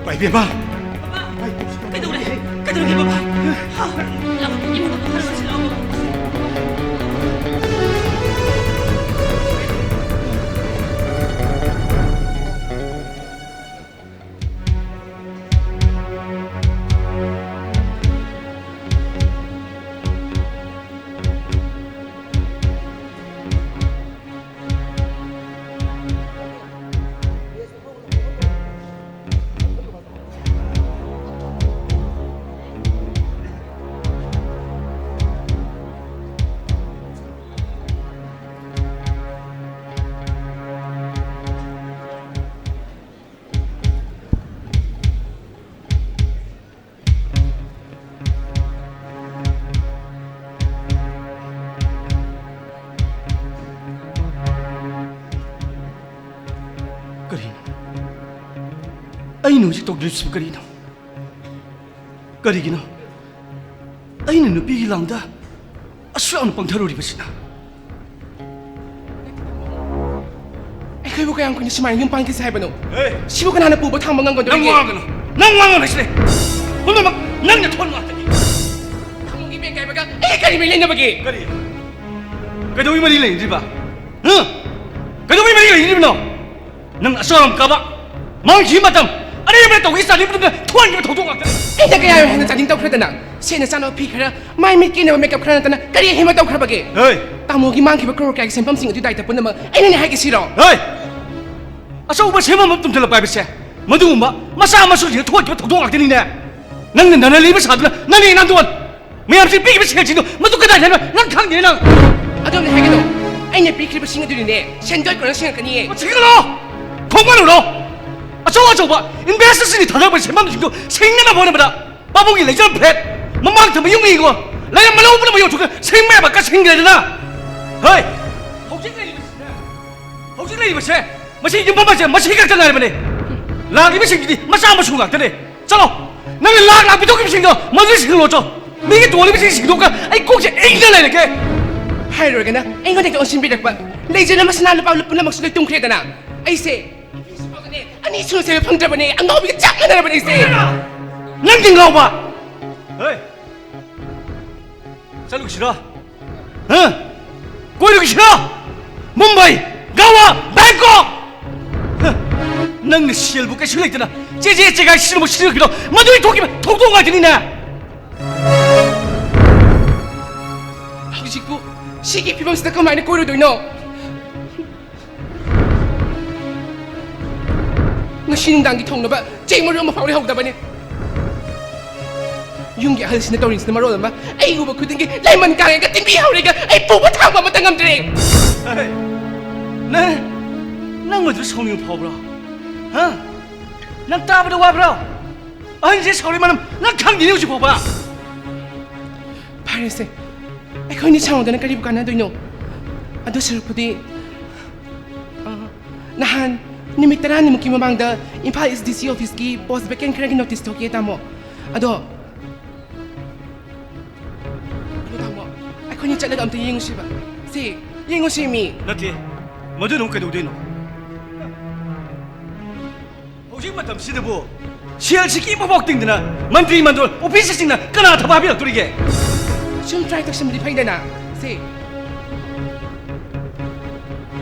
ꯄꯥꯏꯕꯦꯝꯃ! ꯕꯕꯥ, ꯀꯩꯗꯧꯔꯦ? ꯀꯩꯗꯧꯔꯒꯦ, ꯕꯕꯥ? ꯍꯥ? ꯂꯥꯛꯑꯣ, ꯏꯃꯨꯡꯗ ꯄꯨꯈꯠꯂꯒ ꯁꯤꯜꯂꯛꯑꯣ꯫ ꯑꯩꯅ ꯍꯧꯖꯤꯛ ꯇꯧꯗꯣꯏꯁꯤꯕꯨ ꯀꯔꯤꯅꯣ? ꯀꯔꯤꯒꯤꯅꯣ ꯑꯩꯅ ꯅꯨꯄꯤꯒꯤ ꯂꯥꯡꯗ ꯑꯁꯨꯛ ꯌꯥꯝꯅ ꯄꯪꯊꯔꯨꯔꯤꯕꯁꯤꯅ? ꯑꯩꯈꯣꯏꯕꯨ ꯀꯌꯥꯝ ꯀꯨꯏꯅ ꯁꯨꯃꯥꯏꯅ ꯌꯨꯝ ꯄꯥꯟꯈꯤꯁꯦ ꯍꯥꯏꯕꯅꯣ? ꯑꯦ! ꯁꯤꯕꯨ ꯀꯅꯥꯅ ꯄꯨꯕ ꯊꯥꯡꯕ ꯅꯪ ꯉꯝꯒꯗꯧꯔꯤꯒꯦ? ꯋꯥꯒꯅꯨ! ꯅꯪ ꯋꯥꯒꯅꯨ ꯍꯥꯏꯁꯤꯅꯦ! ꯄꯨꯝꯅꯃꯛ ꯅꯪꯅ ꯊꯣꯛꯍꯟꯕ ꯉꯥꯛꯇꯅꯤ! ꯊꯃꯣꯒꯤ ꯃꯦꯟ ꯀꯥꯏꯕꯒ ꯑꯩꯒ ꯀꯔꯤ ꯃꯔꯤ ꯂꯩꯅꯕꯒꯦ? ꯀꯔꯤ? ꯀꯩꯗꯧꯕꯩ ꯃꯔꯤ ꯂꯩꯅꯗ꯭ꯔꯤꯕ? ꯍꯥ? ꯀꯩꯗꯧꯕꯩ ꯃꯔꯤ ꯂꯩꯅꯗ꯭ꯔꯤꯕꯅꯣ? ꯅꯪ ꯑꯆꯥꯝ ꯀꯥꯕ ꯃꯥꯡꯈꯤꯕ ꯃꯇꯝ ꯑꯔꯦꯝꯕꯗ ꯇꯧꯈꯤ ꯆꯥꯅꯤꯡꯕꯗꯨꯅ ꯊꯣꯛꯍꯟꯈꯤꯕ ꯊꯧꯗꯣꯛ ꯉꯥꯛꯇꯅꯤ! ꯑꯩꯅ ꯀꯌꯥ ꯍꯦꯟꯅ ꯆꯥꯅꯤꯡ ꯇꯧꯈ꯭ꯔꯗꯅ? ꯁꯦꯠꯅ ꯆꯥꯅꯕ ꯐꯤ ꯈꯔ, ꯃꯥꯏ ꯃꯤꯠ ꯀꯦꯅꯕ ꯃꯦꯀꯞ ꯈꯔ ꯅꯠꯇꯅ ꯀꯔꯤ ꯑꯍꯦꯟꯕ ꯇꯧꯈ꯭ꯔꯕꯒꯦ? ꯍꯣꯏ! ꯇꯥꯃꯣꯒꯤ ꯃꯥꯡꯈꯤꯕ ꯀ꯭ꯔꯣꯔ ꯀꯌꯥꯒꯤ ꯁꯦꯟꯐꯝꯁꯤꯡ ꯑꯗꯨ ꯗꯥꯏꯇ ꯄꯨꯝꯅꯃꯛ ꯑꯩꯅꯅꯦ ꯍꯥꯏꯒꯦ ꯁꯤꯔꯣ? ꯍꯣꯏ! ꯑꯆꯧꯕ ꯁꯦꯝꯐꯝ ꯑꯃ ꯇꯨꯝꯁꯤꯜꯂꯛꯄ ꯍꯥꯏꯕꯁꯦ ꯃꯗꯨꯒꯨꯝꯕ ꯃꯆꯥ ꯃꯁꯨꯁꯤꯡꯅ ꯊꯣꯛꯈꯤꯕ ꯊꯧꯗꯣꯛ ꯉꯥꯛꯇꯅꯤꯅꯦ! ꯅꯪꯅ ꯅꯅ ꯂꯩꯕ ꯁꯥꯗꯨꯅ ꯅꯅꯦ ꯅꯥꯟꯗꯣꯟ ꯃꯌꯥꯝꯁꯤ ꯄꯤꯈꯤꯕ ꯁꯦꯜꯁꯤꯡꯗꯣ ꯃꯗꯨ ꯀꯗꯥꯏꯗꯅꯣ ꯅꯪ ꯈꯪꯗꯦ ꯅꯪ! ꯑꯗꯨꯝꯅꯦ ꯍꯥꯏꯒꯅꯨ꯫ ꯑꯩꯅ ꯄꯤꯈ꯭ꯔꯤꯕꯁꯤꯡ ꯑꯗꯨꯅꯤꯅꯦ ꯁꯦꯟꯗꯣꯏ ꯀꯣꯟꯅ ꯁꯤꯡꯉꯛꯀꯅꯤꯌꯦ꯫ ꯁꯤꯡꯒꯠꯂꯣ! ꯈꯣꯡꯃꯜꯂꯨꯔꯣ! ꯑꯆꯧ ꯑꯆꯧꯕ ꯏꯟꯚꯦꯁꯇꯔꯁꯤꯡꯅ ꯊꯥꯗꯔꯛꯄ ꯁꯦꯟꯐꯝꯁꯤꯡꯗꯣ ꯁꯤꯡꯅꯕ ꯍꯣꯠꯅꯕꯗ ꯄꯥꯕꯨꯡꯒꯤ ꯂꯩꯖꯔꯝ ꯐ꯭ꯂꯦꯠ, ꯃꯃꯥꯡ ꯊꯝꯕ ꯌꯨꯝ ꯏꯪꯈꯣꯜ, ꯂꯩꯔꯝꯕ ꯂꯧ ꯄꯨꯝꯅꯃꯛ ꯌꯣꯟꯊꯣꯛꯇꯨꯅ ꯁꯤꯡꯕ ꯌꯥꯕ ꯀꯠꯁꯤꯟꯈ꯭ꯔꯦꯗꯅ! ꯍꯣꯏ! ꯍꯧꯖꯤꯛ ꯂꯩꯔꯤꯕꯁꯤꯅꯦ, ꯍꯧꯖꯤꯛ ꯂꯩꯔꯤꯕꯁꯦ ꯃꯁꯤ ꯌꯨꯝꯐꯝ ꯑꯁꯦ ꯃꯁꯤ ꯈꯛꯇ ꯉꯥꯏꯔꯕꯅꯦ꯫ ꯂꯥꯛꯂꯤꯕꯁꯤꯡꯁꯤꯗꯤ ꯃꯆꯥ ꯃꯁꯨ ꯉꯥꯛꯇꯅꯦ꯫ ꯆꯠꯂꯣ! ꯅꯪꯅ ꯂꯥꯛ ꯂꯥꯛ ꯄꯤꯊꯣꯛꯈꯤꯕꯁꯤꯡꯗꯣ ꯃꯗꯨ ꯁꯤꯡꯂꯣ ꯆꯣ꯫ ꯃꯤꯒꯤ ꯇꯣꯜꯂꯤꯕꯁꯤꯡ ꯁꯤꯡꯗꯣꯛꯑꯒ ꯑꯩ ꯀꯣꯛꯁꯦ ꯏꯪꯅ ꯂꯩꯔꯒꯦ꯫ ꯍꯥꯏꯔꯨꯔꯒꯅ ꯑꯩꯉꯣꯟꯗ ꯍꯦꯛꯇ ꯑꯣꯟꯁꯤꯟꯕꯤꯔꯛꯄ꯫ ꯂꯩꯖꯅ ꯃꯁꯅꯥ ꯂꯨꯄꯥ ꯄꯨꯝꯅꯃꯛꯁꯨ ꯂꯣꯏ ꯇꯨꯝꯈ꯭ꯔꯦꯗꯅ꯫ ꯑꯩꯁꯦ ꯅꯨꯄꯤꯁꯨ ꯐꯪꯗꯅꯦ, ꯑꯅꯤ ꯁꯨꯅ ꯁꯦꯝꯕ ꯐꯪꯗ꯭ꯔꯕꯅꯦ꯫ ꯑꯉꯥꯎꯕꯤꯒ ꯆꯞ ꯃꯥꯟꯅꯔꯕꯅꯦ ꯑꯩꯁꯦ꯫ ꯅꯪꯗꯤ ꯉꯥꯎꯕ! ꯍꯦ! ꯆꯠꯂꯨꯁꯤꯔꯣ? ꯍꯥ? ꯀꯣꯏꯔꯨꯁꯤꯔꯣ? ꯃꯨꯝꯕꯥꯏ, ꯒꯋꯥ, ꯕꯦꯡꯀꯣꯛ! ꯍꯥ? ꯅꯪꯅ ꯁꯦꯜꯕꯨ ꯀꯩꯁꯨ ꯂꯩꯇꯅ ꯆꯦꯆꯦ ꯆꯦꯒꯥꯏ ꯁꯤꯖꯤꯟꯅꯕ ꯁꯤꯖꯤꯟꯅꯈꯤꯗꯣ ꯃꯗꯨꯒꯤ ꯊꯣꯛꯈꯤꯕ ꯊꯧꯗꯣꯛ ꯉꯥꯛꯇꯅꯤꯅꯦ꯫ ꯍꯧꯖꯤꯛꯄꯨ ꯁꯤꯒꯤ ꯐꯤꯕꯝꯁꯤꯗ ꯀꯃꯥꯏꯅ ꯀꯣꯏꯔꯨꯗꯣꯏꯅꯣ? ꯉꯁꯤ ꯅꯨꯡꯗꯥꯡꯒꯤ ꯊꯣꯡꯅꯕ ꯆꯦꯡ ꯃꯔꯨ ꯑꯃ ꯐꯥꯎ ꯂꯩꯍꯧꯗꯕꯅꯤ꯫ ꯌꯨꯝꯒꯤ ꯑꯍꯜꯁꯤꯅ ꯇꯧꯔꯤꯁꯤꯅ ꯃꯔꯣꯜ ꯑꯃ, ꯑꯩ ꯎꯕ ꯈꯨꯗꯤꯡꯒꯤ ꯂꯩꯃꯟ ꯀꯥꯔꯦꯒ ꯇꯤꯟꯕꯤ ꯍꯧꯔꯦꯒ ꯑꯩ ꯄꯨꯕ ꯊꯥꯡꯕ ꯑꯃꯠꯇ ꯉꯝꯗ꯭ꯔꯦ꯫ ꯅꯪ, ꯅꯪ ꯃꯗꯨ ꯁꯥꯎꯅꯤꯡꯕ ꯐꯥꯎꯕ꯭ꯔꯣ? ꯍꯥ? ꯅꯪ ꯇꯥꯕꯗ ꯋꯥꯕ꯭ꯔꯣ? ꯑꯍꯟꯁꯦ ꯁꯥꯎꯔꯤ ꯃꯔꯝ ꯅꯪ ꯈꯪꯗꯦꯅꯦ ꯍꯧꯖꯤꯛ ꯐꯥꯎꯕ꯫ ꯐꯔꯦꯁꯦ, ꯑꯩꯈꯣꯏꯅꯤ ꯁꯥꯎꯅꯗꯅ ꯀꯔꯤꯕꯨ ꯀꯥꯟꯅꯗꯣꯏꯅꯣ? ꯑꯗꯨ ꯁꯔꯨꯛꯄꯨꯗꯤ, ꯑ, ꯅꯍꯥꯟ ꯅꯨꯃꯤꯠ ꯇꯔꯥꯅꯤꯃꯨꯛꯀꯤ ꯃꯃꯥꯡꯗ ꯏꯝꯐꯥꯜ ꯏꯁ ꯗꯤ ꯁꯤ ꯑꯣꯐꯤꯁꯀꯤ ꯄꯣꯁ ꯚꯦꯀꯦꯟ ꯈꯔꯒꯤ ꯅꯣꯇꯤꯁ ꯊꯣꯛꯀꯦ, ꯇꯥꯃꯣ꯫ ꯑꯗꯣ, ꯑꯗꯣ, ꯇꯥꯃꯣ, ꯑꯩꯈꯣꯏꯅꯤ ꯆꯠꯂꯒ ꯑꯝꯇ ꯌꯦꯡꯉꯨꯁꯤꯕ꯫ ꯁꯦ, ꯌꯦꯡꯉꯨꯁꯤ ꯃꯤ꯫ ꯅꯠꯇꯦ, ꯃꯗꯨꯅ ꯑꯃꯨꯛ ꯀꯩꯗꯧꯗꯣꯏꯅꯣ? ꯍꯧꯖꯤꯛ ꯃꯇꯝꯁꯤꯗꯕꯨ ꯁꯦꯜ ꯁꯤꯀꯤ ꯑꯃꯐꯥꯎ ꯇꯤꯡꯗꯅ ꯃꯟꯇ꯭ꯔꯤ ꯃꯟꯗꯣꯜ ꯑꯣꯐꯤꯁꯁꯤꯡꯅ ꯀꯅꯥ ꯊꯕꯛ ꯍꯥꯞꯄꯤꯔꯛꯇꯣꯔꯤꯒꯦ? ꯁꯨꯝ ꯇ꯭ꯔꯥꯏ ꯇꯧꯁꯟꯕꯗꯤ ꯐꯩꯗꯅ꯫ ꯁꯦ,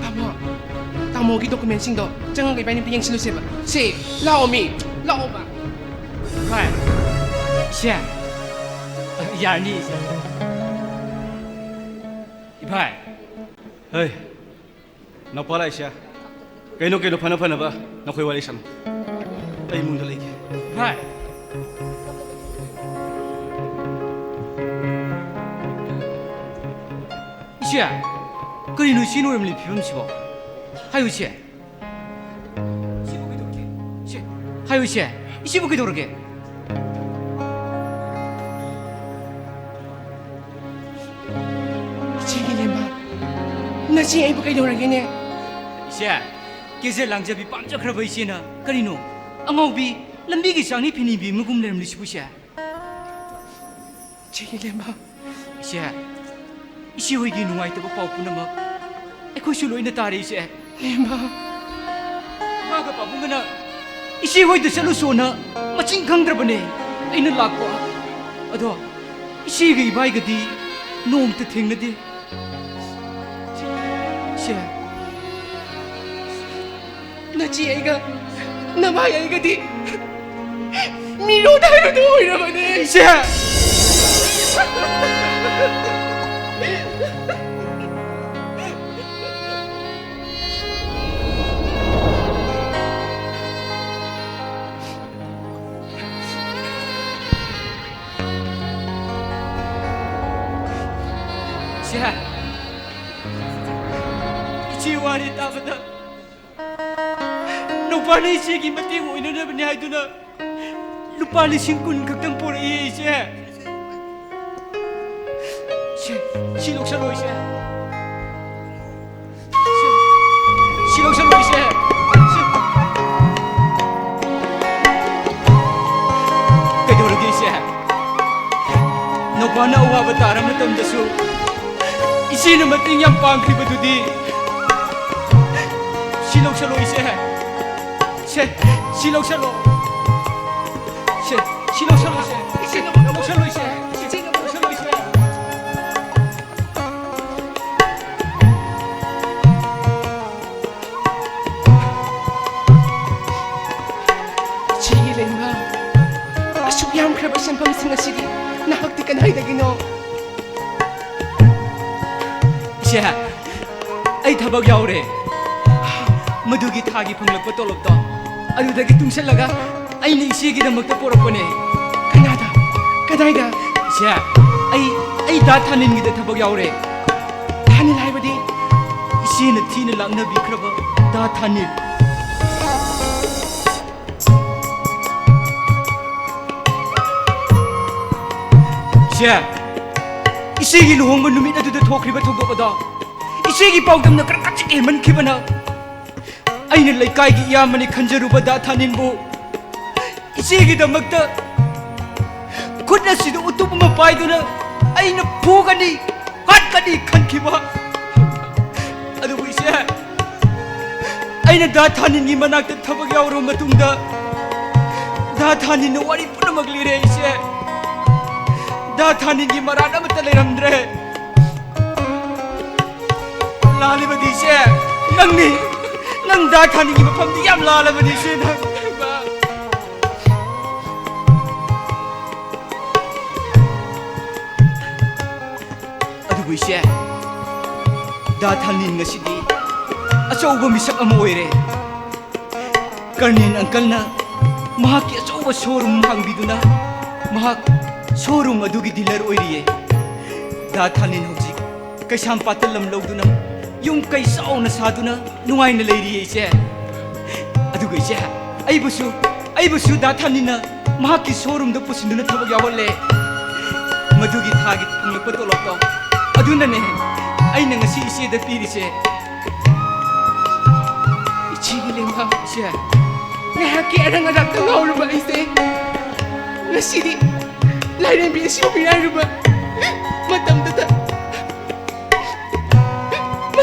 ꯇꯥꯃꯣ, ꯇꯥꯃꯣꯒꯤ ꯗꯣꯀꯨꯃꯦꯟꯁꯤꯡꯗꯣ ꯆꯪꯉꯒ ꯏꯕꯥꯅꯤ ꯑꯝꯇ ꯌꯦꯡꯁꯤꯜꯂꯨꯁꯦꯕ꯫ ꯁꯦ, ꯂꯥꯛꯑꯣ ꯃꯤ, ꯂꯥꯛꯑꯣꯕ꯫ ꯚꯥꯏ, ꯁꯦ, ꯌꯥꯔꯅꯤ ꯁꯦ꯫ ꯏꯚꯥꯏ꯫ ꯍꯩ, ꯅꯧꯄꯥ ꯂꯥꯛꯏꯁꯦ꯫ ꯀꯩꯅꯣ, ꯀꯩꯅꯣ, ꯐꯅ ꯐꯅꯕ ꯅꯈꯣꯏ ꯋꯥꯔꯤ ꯁꯥꯟꯅꯧ꯫ ꯑꯩ ꯏꯃꯨꯡꯗ ꯂꯩꯒꯦ꯫ ꯚꯥꯏ꯫ ꯏꯆꯦ, ꯀꯔꯤꯅꯣ ꯏꯆꯦ ꯅꯣꯏꯔꯝꯂꯤ ꯐꯤꯕꯝꯁꯤꯕꯣ? ꯍꯥꯏꯌꯨ ꯏꯆꯦ꯫ ꯏꯆꯦꯕꯨ ꯀꯩꯗꯧꯔꯒꯦ? ꯏꯆꯦ, ꯍꯥꯏꯌꯨ ꯏꯆꯦ, ꯏꯆꯦꯕꯨ ꯀꯩꯗꯧꯔꯒꯦ? ꯏꯆꯦꯒꯤ ꯂꯦꯝꯕ, ꯅꯆꯦ ꯑꯩꯕꯨ ꯀꯩꯗꯧꯔꯒꯦꯅꯦ? ꯏꯆꯦ, ꯀꯦꯖꯦꯠ ꯂꯥꯡꯖꯕꯤ ꯄꯥꯝꯖꯈ꯭ꯔꯕ ꯏꯆꯦꯅ ꯀꯔꯤꯅꯣ ꯑꯉꯥꯎꯕꯤ ꯂꯝꯕꯤꯒꯤ ꯆꯥꯡꯅꯤ ꯐꯤꯅꯤꯕꯤ ꯑꯃꯒꯨꯝ ꯂꯩꯔꯝꯂꯤꯁꯤꯕꯨ ꯏꯆꯦ? ꯏꯆꯦꯒꯤ ꯂꯦꯝꯕ꯫ ꯏꯆꯦ, ꯏꯆꯦ ꯍꯣꯏꯒꯤ ꯅꯨꯡꯉꯥꯏꯇꯕ ꯄꯥꯎ ꯄꯨꯝꯅꯃꯛ ꯑꯩꯈꯣꯏꯁꯨ ꯂꯣꯏꯅ ꯇꯥꯔꯦ, ꯏꯆꯦ꯫ ꯂꯦꯝꯕ꯫ ꯏꯃꯥꯒ ꯄꯥꯕꯨꯡꯒꯅ ꯏꯆꯦ ꯍꯣꯏꯗ ꯆꯠꯂꯨꯁꯣꯅ ꯃꯆꯤꯟ ꯈꯪꯗ꯭ꯔꯕꯅꯦ ꯑꯩꯅ ꯂꯥꯛꯄ꯫ ꯑꯗꯣ ꯏꯆꯦꯒ ꯏꯕꯥꯏꯒꯗꯤ ꯅꯣꯡꯃꯇ ꯊꯦꯡꯅꯗꯦ꯫ ꯏꯆꯦ꯫ ꯅꯆꯦ ꯑꯩꯒ ꯅꯃꯥꯏ ꯑꯩꯒꯗꯤ ꯃꯤꯔꯣꯟ ꯍꯥꯏꯕꯗꯨ ꯑꯣꯏꯔꯕꯅꯦ꯫ ꯏꯆꯦ! ꯏꯆꯦ! ꯏꯆꯦ ꯋꯥꯔꯤ ꯇꯥꯕꯗ ꯅꯨꯄꯥꯅ ꯏꯆꯦꯒꯤ ꯃꯇꯦꯡ ꯑꯣꯏꯅꯅꯕꯅꯤ ꯍꯥꯏꯗꯨꯅ ꯂꯨꯄꯥ ꯂꯤꯁꯤꯡ ꯀꯨꯟ ꯈꯛꯇꯪ ꯄꯨꯔꯛꯏ, ꯏꯆꯦ꯫ ꯁꯦ, ꯁꯤ ꯂꯧꯁꯜꯂꯣ, ꯏꯆꯦ꯫ ꯁꯦ, ꯁꯤ ꯂꯧꯁꯜꯂꯣ, ꯏꯆꯦ꯫ ꯁꯦ, ꯃꯥꯅ ꯑꯋꯥꯕ ꯇꯥꯔ ꯃꯇꯝꯗꯁꯨ ꯏꯆꯦꯅ ꯃꯇꯦꯡ ꯌꯥꯝ ꯄꯥꯡꯈ꯭ꯔꯤꯕꯗꯨꯗꯤ꯫ ꯁꯤ ꯂꯧꯁꯜꯂꯣ ꯏꯆꯦ꯫ ꯁꯦ, ꯁꯤ ꯂꯧꯁꯜꯂꯣ꯫ ꯁꯦ, ꯁꯤ ꯂꯧꯁꯜꯂꯣ ꯏꯆꯦ꯫ ꯏꯆꯦ, ꯂꯧꯁꯜꯂꯣ ꯏꯆꯦ꯫ ꯏꯆꯦ, ꯂꯧꯁꯜꯂꯣ ꯏꯆꯦ꯫ ꯏꯆꯦꯒꯤ ꯂꯩꯃ, ꯑꯁꯨꯛ ꯌꯥꯝꯈ꯭ꯔꯕ ꯁꯦꯟꯐꯝꯁꯤꯡ ꯑꯁꯤꯗꯤ ꯅꯍꯥꯛꯇꯤ ꯀꯗꯥꯏꯗꯒꯤꯅꯣ? ꯏꯆꯦ, ꯑꯩ ꯊꯕꯛ ꯌꯥꯎꯔꯦ꯫ ꯃꯗꯨꯒꯤ ꯊꯥꯒꯤ ꯐꯪꯂꯛꯄ ꯇꯣꯂꯣꯞꯇꯣ ꯑꯗꯨꯗꯒꯤ ꯇꯨꯡꯁꯤꯜꯂꯒ ꯑꯩꯅ ꯏꯆꯦꯒꯤꯗꯃꯛꯇ ꯄꯣꯔꯛꯄꯅꯦ꯫ ꯀꯅꯥꯗ? ꯀꯗꯥꯏꯗ? ꯏꯆꯦ, ꯑꯩ, ꯑꯩ ꯗꯥ ꯊꯥꯅꯤꯟꯒꯤꯗ ꯊꯕꯛ ꯌꯥꯎꯔꯦ꯫ ꯊꯥꯅꯤꯜ ꯍꯥꯏꯕꯗꯤ? ꯏꯆꯦꯅ ꯊꯤꯅ ꯂꯥꯛꯅꯕꯤꯈ꯭ꯔꯕ ꯗꯥ ꯊꯥꯅꯤꯜ꯫ ꯏꯆꯦ, ꯏꯆꯦꯒꯤ ꯂꯨꯍꯣꯡꯕ ꯅꯨꯃꯤꯠ ꯑꯗꯨꯗ ꯊꯣꯛꯈ꯭ꯔꯤꯕ ꯊꯧꯗꯣꯛ ꯑꯗꯣ ꯏꯆꯦꯒꯤ ꯄꯥꯎꯗꯝꯅ ꯈꯔ ꯈꯖꯤꯛ ꯍꯦꯟꯃꯟꯈꯤꯕꯅ꯫ ꯑꯩꯅ ꯂꯩꯀꯥꯏꯒꯤ ꯏꯌꯥꯝꯕꯅꯤ ꯈꯟꯖꯔꯨꯕ ꯗꯥ ꯊꯥꯅꯤꯟꯕꯨ ꯏꯆꯦꯒꯤꯗꯃꯛꯇ ꯈꯨꯠ ꯑꯁꯤꯗ ꯎꯇꯨꯞ ꯑꯃ ꯄꯥꯏꯗꯨꯅ ꯑꯩꯅ ꯐꯨꯒꯅꯤ, ꯍꯥꯠꯀꯅꯤ ꯈꯟꯈꯤꯕ꯫ ꯑꯗꯨꯕꯨ ꯏꯆꯦ, ꯑꯩꯅ ꯗꯥ ꯊꯥꯅꯤꯟꯒꯤ ꯃꯅꯥꯛꯇ ꯊꯕꯛ ꯌꯥꯎꯔꯕ ꯃꯇꯨꯡꯗ ꯗꯥ ꯊꯥꯅꯤꯟꯅ ꯋꯥꯔꯤ ꯄꯨꯝꯅꯃꯛ ꯂꯤꯔꯦ ꯏꯆꯦ꯫ ꯗꯥ ꯊꯥꯅꯤꯟꯒꯤ ꯃꯔꯥꯜ ꯑꯃꯠꯇ ꯂꯩꯔꯝꯗ꯭ꯔꯦ꯫ ꯂꯥꯜꯂꯤꯕꯗꯤ ꯏꯆꯦ ꯅꯪꯅꯤ꯫ ꯅꯪ ꯗꯥ ꯊꯥꯅꯤꯟꯒꯤ ꯃꯐꯝꯗꯤ ꯌꯥꯝ ꯂꯥꯜꯂꯕꯅꯤ ꯏꯆꯦ ꯅꯪ꯫ ꯑꯗꯨꯕꯨ ꯏꯆꯦ, ꯗꯥ ꯊꯥꯅꯤꯟ ꯉꯁꯤꯗꯤ ꯑꯆꯧꯕ ꯃꯤꯁꯛ ꯑꯃ ꯑꯣꯏꯔꯦ꯫ ꯀꯔꯅꯦꯜ ꯑꯪꯀꯜꯅ ꯃꯍꯥꯛꯀꯤ ꯑꯆꯧꯕ ꯁꯣꯔꯨꯝ ꯍꯥꯡꯕꯤꯗꯨꯅ ꯃꯍꯥꯛ ꯁꯣꯔꯨꯝ ꯑꯗꯨꯒꯤ ꯗꯤꯂꯔ ꯑꯣꯏꯔꯤꯌꯦ꯫ ꯗꯥ ꯊꯥꯅꯤꯟ ꯍꯧꯖꯤꯛ ꯀꯩꯁꯥꯝꯄꯥꯠꯇ ꯂꯝ ꯂꯧꯗꯨꯅ ꯌꯨꯝ ꯀꯩ ꯆꯥꯎꯅ ꯁꯥꯗꯨꯅ ꯅꯨꯡꯉꯥꯏꯅ ꯂꯩꯔꯤꯌꯦ ꯏꯆꯦ꯫ ꯑꯗꯨꯒ ꯏꯆꯦ, ꯑꯩꯕꯨꯁꯨ, ꯑꯩꯕꯨꯁꯨ ꯗꯥ ꯊꯥꯅꯤꯟꯅ ꯃꯍꯥꯛꯀꯤ ꯁꯣꯔꯨꯝꯗ ꯄꯨꯁꯤꯟꯗꯨꯅ ꯊꯕꯛ ꯌꯥꯎꯍꯜꯂꯦ꯫ ꯃꯗꯨꯒꯤ ꯊꯥꯒꯤ ꯐꯪꯂꯛꯄ ꯇꯣꯂꯣꯞꯇꯣ ꯑꯗꯨꯅꯅꯦ ꯑꯩꯅ ꯉꯁꯤ ꯏꯆꯦꯗ ꯄꯤꯔꯤꯁꯦ꯫ ꯏꯆꯦꯒꯤ ꯂꯦꯡꯕꯥ꯫ ꯏꯆꯦ꯫ ꯉꯥꯏꯍꯥꯛꯀꯤ ꯑꯔꯪ ꯑꯔꯥꯛꯇ ꯉꯥꯎꯔꯨꯕ ꯑꯩꯁꯦ ꯉꯁꯤꯗꯤ ꯂꯥꯏꯔꯦꯝꯕꯤ ꯑꯁꯤꯕꯨ ꯃꯤꯔꯥꯏꯔꯨꯕ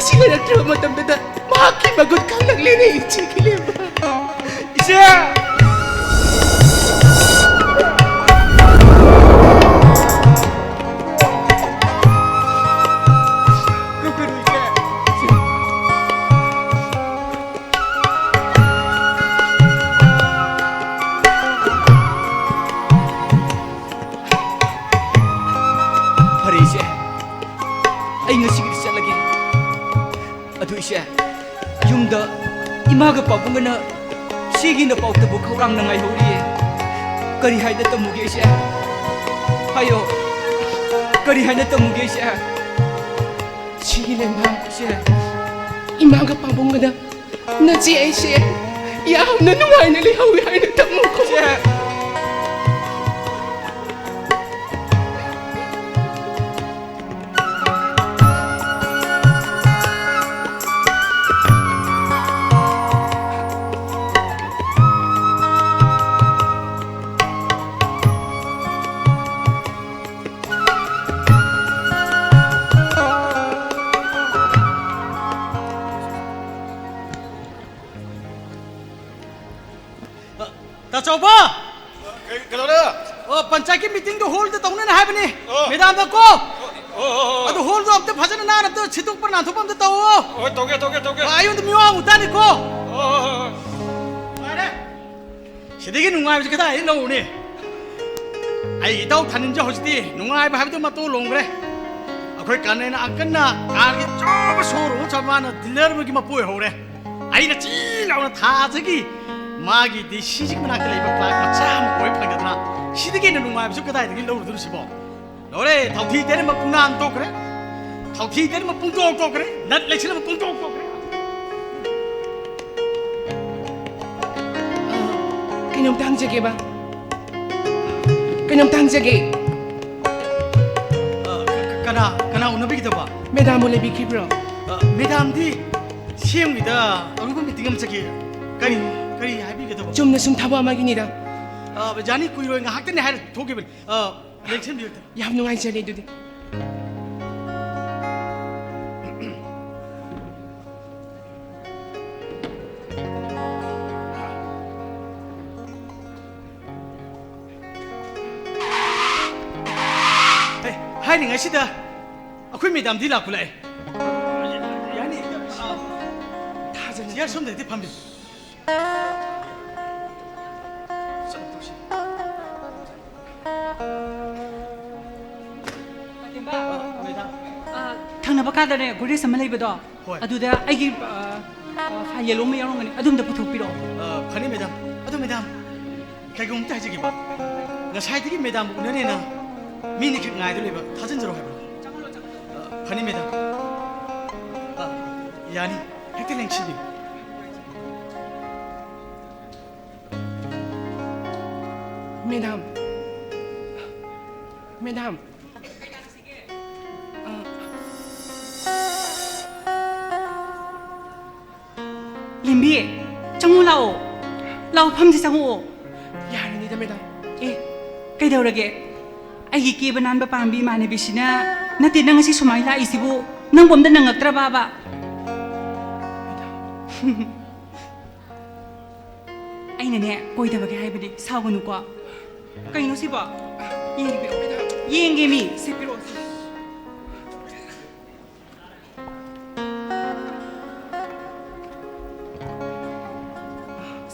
ꯁꯤ ꯂꯩꯔꯛꯇ꯭ꯔꯕ ꯃꯇꯝꯗꯨꯗ ꯃꯍꯥꯛꯀꯤ ꯃꯒꯨꯟ ꯈꯪꯂꯛꯂꯦꯅꯦ, ꯏꯆꯦ ꯈꯤꯂꯦꯝꯕ꯫ ꯏꯆꯦ! ꯀꯞꯀꯅꯨ, ꯏꯆꯦ꯫ ꯐꯔꯦ, ꯏꯆꯦ, ꯑꯩ ꯉꯁꯤꯒꯤꯗꯤ ꯆꯠꯂꯒꯦ꯫ ꯑꯗꯨ ꯏꯆꯦ, ꯌꯨꯝꯗ ꯏꯃꯥꯒ ꯄꯥꯕꯨꯡꯒꯅ ꯏꯆꯦꯒꯤ ꯅꯄꯥꯎ ꯇꯕꯨ ꯈꯧꯔꯥꯡꯅ ꯉꯥꯏꯍꯧꯔꯤꯌꯦ꯫ ꯀꯔꯤ ꯍꯥꯏꯅ ꯇꯝꯃꯨꯒꯦ ꯏꯆꯦ? ꯍꯥꯏꯌꯣ, ꯀꯔꯤ ꯍꯥꯏꯅ ꯇꯝꯃꯨꯒꯦ ꯏꯆꯦ? ꯁꯤꯒꯤ ꯂꯩꯃꯥ, ꯏꯆꯦ, ꯏꯃꯥꯒ ꯄꯥꯕꯨꯡꯒꯅ ꯅꯆꯦ ꯑꯩꯁꯦ ꯌꯥꯝꯅ ꯅꯨꯡꯉꯥꯏꯅ ꯂꯩꯍꯧꯋꯤ ꯍꯥꯏꯅ ꯇꯝꯃꯨꯀꯣ꯫ ꯏꯆꯦ! ꯇꯥꯆꯧꯕ! ꯀꯩ-, ꯀꯩꯗꯧꯔꯦ? ꯑꯣ, ꯄꯟꯆꯥꯌꯠꯀꯤ ꯃꯤꯇꯤꯡꯗꯣ ꯍꯣꯜꯗ ꯇꯧꯅꯦꯅ ꯍꯥꯏꯕꯅꯤ꯫ ꯑꯣ꯫ ꯃꯦꯗꯥꯝꯗ ꯀꯣ꯫ ꯑꯣ, ꯑꯣ, ꯑꯣ, ꯑꯣ꯫ ꯑꯗꯨ ꯍꯣꯜꯗꯣ ꯑꯝꯇ ꯐꯖꯅ ꯅꯥꯟꯅ ꯑꯝꯇ ꯁꯤꯠꯇꯣꯛꯄ ꯅꯥꯟꯊꯣꯛꯄ ꯑꯝꯇ ꯇꯧꯑꯣ꯫ ꯍꯣꯏ, ꯇꯧꯒꯦ, ꯇꯧꯒꯦ, ꯇꯧꯒꯦ꯫ ꯑꯥ, ꯑꯩꯉꯣꯟꯗ ꯃꯤꯋꯥ ꯑꯃꯨꯛ ꯇꯥꯅꯤꯀꯣ꯫ ꯍꯣꯏ, ꯍꯣꯏ, ꯍꯣꯏ, ꯍꯣꯏ꯫ ꯐꯔꯦ꯫ ꯁꯤꯗꯒꯤ ꯅꯨꯡꯉꯥꯏꯕꯁꯤ ꯀꯗꯥꯏꯗꯒꯤ ꯂꯧꯔꯨꯅꯤ? ꯑꯩ ꯏꯇꯥꯎ ꯊꯥꯅꯤꯟꯁꯦ ꯍꯧꯖꯤꯛꯇꯤ ꯅꯨꯡꯉꯥꯏꯕ ꯍꯥꯏꯕꯗꯨ ꯃꯇꯣꯟ ꯂꯣꯝꯈ꯭ꯔꯦ꯫ ꯑꯩꯈꯣꯏ ꯀꯥꯅꯦꯅ ꯑꯪꯀꯜꯅ ꯀꯥꯔꯒꯤ ꯑꯆꯧꯕ showroom ꯑꯃ ꯆꯠ ꯃꯥꯅ dealer ꯑꯃꯒꯤ ꯃꯄꯨ ꯑꯣꯏꯍꯧꯔꯦ꯫ ꯑꯩꯅ ꯆꯤ ꯂꯥꯎꯅ ꯊꯥꯖꯒꯤ ꯃꯥꯒꯤ ꯗꯤ ꯁꯤꯁꯤꯒꯤ ꯃꯅꯥꯛꯇ ꯂꯩꯕ clerk ꯃꯆꯥ ꯑꯃ ꯑꯣꯏ ꯐꯪꯒꯗ꯭ꯔꯥ? ꯁꯤꯗꯒꯤ ꯍꯦꯟꯅ ꯅꯨꯡꯉꯥꯏꯕꯁꯨ ꯀꯗꯥꯏꯗꯒꯤ ꯂꯧꯔꯨꯗꯣꯔꯤꯁꯤꯕꯣ? ꯂꯣꯏꯔꯦ, ꯊꯥꯎꯊꯤ ꯇꯩꯔꯝꯕ ꯄꯨꯡꯅꯥꯟ ꯇꯣꯛꯈ꯭ꯔꯦ꯫ ꯊꯥꯎꯊꯤ ꯇꯩꯔꯝꯕ ꯄꯨꯡꯇꯣꯛ ꯇꯣꯛꯈ꯭ꯔꯦ꯫ ꯅꯠ ꯂꯩꯁꯤꯜꯂꯝꯕ ꯄꯨꯡꯇꯣꯛ ꯇꯣꯛꯈ꯭ꯔꯦ꯫ ꯑ, ꯀꯩꯅꯣꯝꯇ ꯍꯪꯖꯒꯦꯕ꯫ ꯀꯩꯅꯣꯝꯇ ꯍꯪꯖꯒꯦ꯫ ꯑ, ꯀ-, ꯀ-, ꯀꯅꯥ, ꯀꯅꯥ ꯎꯅꯕꯤꯒꯗꯕ? ꯃꯦꯗꯥꯝꯕꯨ ꯂꯩꯕꯤꯈꯤꯕ꯭ꯔꯣ? ꯑ, ꯃꯦꯗꯥꯝꯗꯤ ꯁꯦꯝꯒꯤꯗ ꯑꯔꯨꯕ meeting ꯑꯃ ꯆꯠꯈꯤ꯫ ꯀꯔꯤ, ꯀꯔꯤ ꯍꯥꯏꯕꯤꯒꯗꯕ? ꯆꯨꯝꯅ ꯁꯨꯝ ꯊꯕꯛ ꯑꯃꯒꯤꯅꯤꯗ꯫ ꯑ, ꯌꯥꯅꯤ, ꯀꯨꯏꯔꯣꯏ, ꯉꯥꯏꯍꯥꯛꯇꯅꯤ ꯍꯥꯏꯔ ꯊꯣꯛꯈꯤꯕꯅꯤ꯫ ꯑ, ꯂꯦꯡꯁꯤꯟꯕꯤꯌꯨ꯫ ꯌꯥꯝ ꯅꯨꯡꯉꯥꯏꯖꯔꯦ ꯑꯗꯨꯗꯤ꯫ ꯍꯥꯏꯔꯤꯉꯩꯁꯤꯗ ꯑꯩꯈꯣꯏ ꯃꯦꯗꯥꯝꯗꯤ ꯂꯥꯛꯄ ꯂꯥꯛꯑꯦ꯫ ꯌꯥꯅꯤ꯫ ꯊꯥꯖꯅ ꯆꯤꯌꯔ ꯁꯣꯝꯗ ꯍꯦꯛꯇ ꯐꯝꯕꯤꯌꯨ꯫ ꯆꯠꯂꯨ ꯇꯧꯁꯤ꯫ ꯄꯥꯇꯦꯝꯕ꯫ ꯑ, ꯃꯦꯗꯥꯝ꯫ ꯑ, ꯊꯪꯅꯕ ꯀꯥꯗꯅꯦ ꯒꯣꯗ꯭ꯔꯦꯖ ꯑꯃ ꯂꯩꯕꯗꯣ꯫ ꯍꯣꯏ꯫ ꯑꯗꯨꯗ ꯑꯩꯒꯤ, ꯑ, ꯑ, ꯐꯥꯏꯜ ꯌꯦꯜꯂꯣ ꯑꯃ ꯌꯥꯎꯔꯝꯒꯅꯤ꯫ ꯑꯗꯨꯝꯗ ꯄꯨꯊꯣꯛꯄꯤꯔꯛꯑꯣ꯫ ꯑ, ꯐꯅꯤ ꯃꯦꯗꯥꯝ꯫ ꯑꯗꯣ ꯃꯦꯗꯥꯝ, ꯀꯩꯒꯨꯝꯕ ꯑꯝꯇ ꯍꯥꯏꯖꯒꯦꯕ꯫ ꯉꯁꯥꯏꯗꯒꯤ ꯃꯦꯗꯥꯝ ꯎꯅꯔꯦꯅ ꯃꯤꯅꯤ ꯈꯛ ꯉꯥꯏꯗ ꯂꯩꯕ꯫ ꯊꯥꯖꯤꯟꯖꯔꯣ ꯍꯥꯏꯕ꯫ ꯑ, ꯐꯅꯤ ꯃꯦꯗꯥꯝ꯫ ꯑ, ꯌꯥꯅꯤ꯫ ꯍꯦꯛꯇ ꯂꯦꯡꯁꯤꯟꯕꯤꯌꯨ꯫ ꯃꯦꯗꯥꯝ꯫ ꯃꯦꯗꯥꯝ꯫ ꯑ, ꯂꯦꯝꯕꯤ, ꯆꯪꯉꯨ ꯂꯥꯛꯑꯣ꯫ ꯂꯥꯛꯑꯣ, ꯐꯝꯁꯤ ꯆꯪꯉꯛꯑꯣ꯫ ꯌꯥꯔꯅꯤꯗ, ꯃꯦꯗꯥꯝ꯫ ꯑꯦ, ꯀꯩꯗꯧꯔꯒꯦ? ꯑꯩꯒꯤ ꯀꯦꯕ ꯅꯥꯟꯕ ꯄꯥꯝꯕꯤ ꯏꯃꯥꯟꯅꯕꯤꯁꯤꯅ, ꯅꯠꯇꯦ, ꯅꯪ ꯉꯁꯤ ꯁꯨꯃꯥꯏꯅ ꯂꯥꯛꯏꯁꯤꯕꯨ ꯅꯪꯕꯨ ꯑꯝꯇ ꯅꯪꯉꯛꯇ꯭ꯔꯕꯕ? ꯑꯩꯅꯅꯦ, ꯀꯣꯏꯗꯕꯒꯤ ꯍꯥꯏꯕꯅꯦ, ꯁꯥꯎꯒꯅꯨꯀꯣ꯫ ꯀꯩꯅꯣ ꯁꯤꯕꯣ? ꯌꯦꯡꯒꯦ, ꯌꯦꯡꯒꯦ ꯃꯤ꯫ ꯁꯤ ꯄꯤꯔꯛꯑꯣ, ꯁꯤ꯫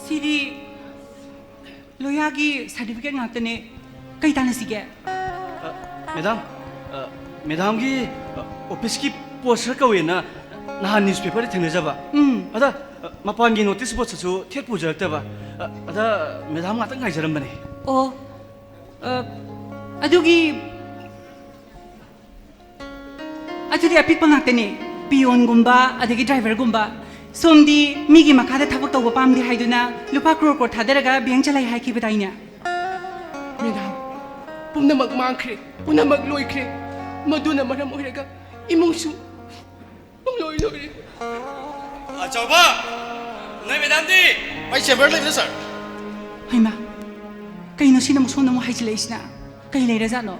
ꯁꯤꯗꯤ ꯂꯣꯌꯥꯒꯤ ꯁꯥꯔꯇꯤꯐꯤꯀꯦꯠ ꯉꯥꯛꯇꯅꯦ꯫ ꯀꯩ ꯇꯥꯟꯅꯁꯤꯒꯦ? ꯑ, ꯃꯦꯗꯥꯝ, ꯑ, ꯃꯦꯗꯥꯝꯒꯤ, ꯑ, ꯑꯣꯐꯤꯁꯀꯤ ꯄꯣꯁ ꯈꯔ ꯀꯧꯋꯦꯅ ꯅꯍꯥꯟ ꯅ꯭ꯌꯨꯁꯄꯦꯄꯔꯗ ꯊꯦꯡꯅꯖꯕ꯫ ꯎꯝ꯫ ꯑꯗ, ꯑ, ꯃꯄꯥꯟꯒꯤ ꯅꯣꯇꯤꯁ ꯕꯣꯔꯗꯁꯨ ꯊꯦꯠ ꯄꯨꯖꯔꯛꯇꯕ꯫ ꯑ, ꯑꯗ ꯃꯦꯗꯥꯝ ꯉꯥꯛꯇꯪ ꯉꯥꯏꯖꯔꯝꯕꯅꯦ꯫ ꯑꯣ, ꯑ, ꯑꯗꯨꯒꯤ ꯑꯗꯨꯗꯤ ꯑꯄꯤꯛꯄ ꯉꯥꯛꯇꯅꯦ, ꯄꯤꯌꯣꯟꯒꯨꯝꯕ ꯑꯗꯒꯤ ꯗ꯭ꯔꯥꯏꯚꯔꯒꯨꯝꯕ꯫ ꯁꯣꯝꯗꯤ ꯃꯤꯒꯤ ꯃꯈꯥꯗ ꯊꯕꯛ ꯇꯧꯕ ꯄꯥꯝꯗꯦ ꯍꯥꯏꯗꯨꯅ ꯂꯨꯄꯥ ꯀ꯭ꯔꯣꯔ ꯀ꯭ꯔꯣꯔ ꯊꯥꯗꯔꯒ ꯕꯦꯡ ꯆꯂꯥꯏ ꯍꯥꯏꯈꯤꯕꯗꯥꯏꯅꯦ? ꯃꯦꯗꯥꯝ, ꯄꯨꯝꯅꯃꯛ ꯃꯥꯡꯈ꯭ꯔꯦ, ꯄꯨꯝꯅꯃꯛ ꯂꯣꯏꯈ꯭ꯔꯦ꯫ ꯃꯗꯨꯅ ꯃꯔꯝ ꯑꯣꯏꯔꯒ ꯏꯃꯨꯡꯁꯨ ꯄꯨꯡꯂꯣꯏ ꯂꯣꯏꯔꯦ꯫ ꯑꯆꯧꯕ, ꯅꯣꯏ ꯃꯦꯗꯥꯝꯗꯤ? ꯑꯩ ꯆꯦꯝꯕꯔ ꯂꯩꯕꯗ, ꯁꯥꯔ꯫ ꯍꯩꯃꯥ, ꯀꯩꯅꯣ ꯁꯤꯅ ꯑꯃꯨꯛ ꯁꯣꯝꯗ ꯑꯃꯨꯛ ꯍꯥꯏꯖꯤꯜꯂꯛꯏꯁꯤꯅ? ꯀꯩ ꯂꯩꯔꯖꯥꯠꯅꯣ?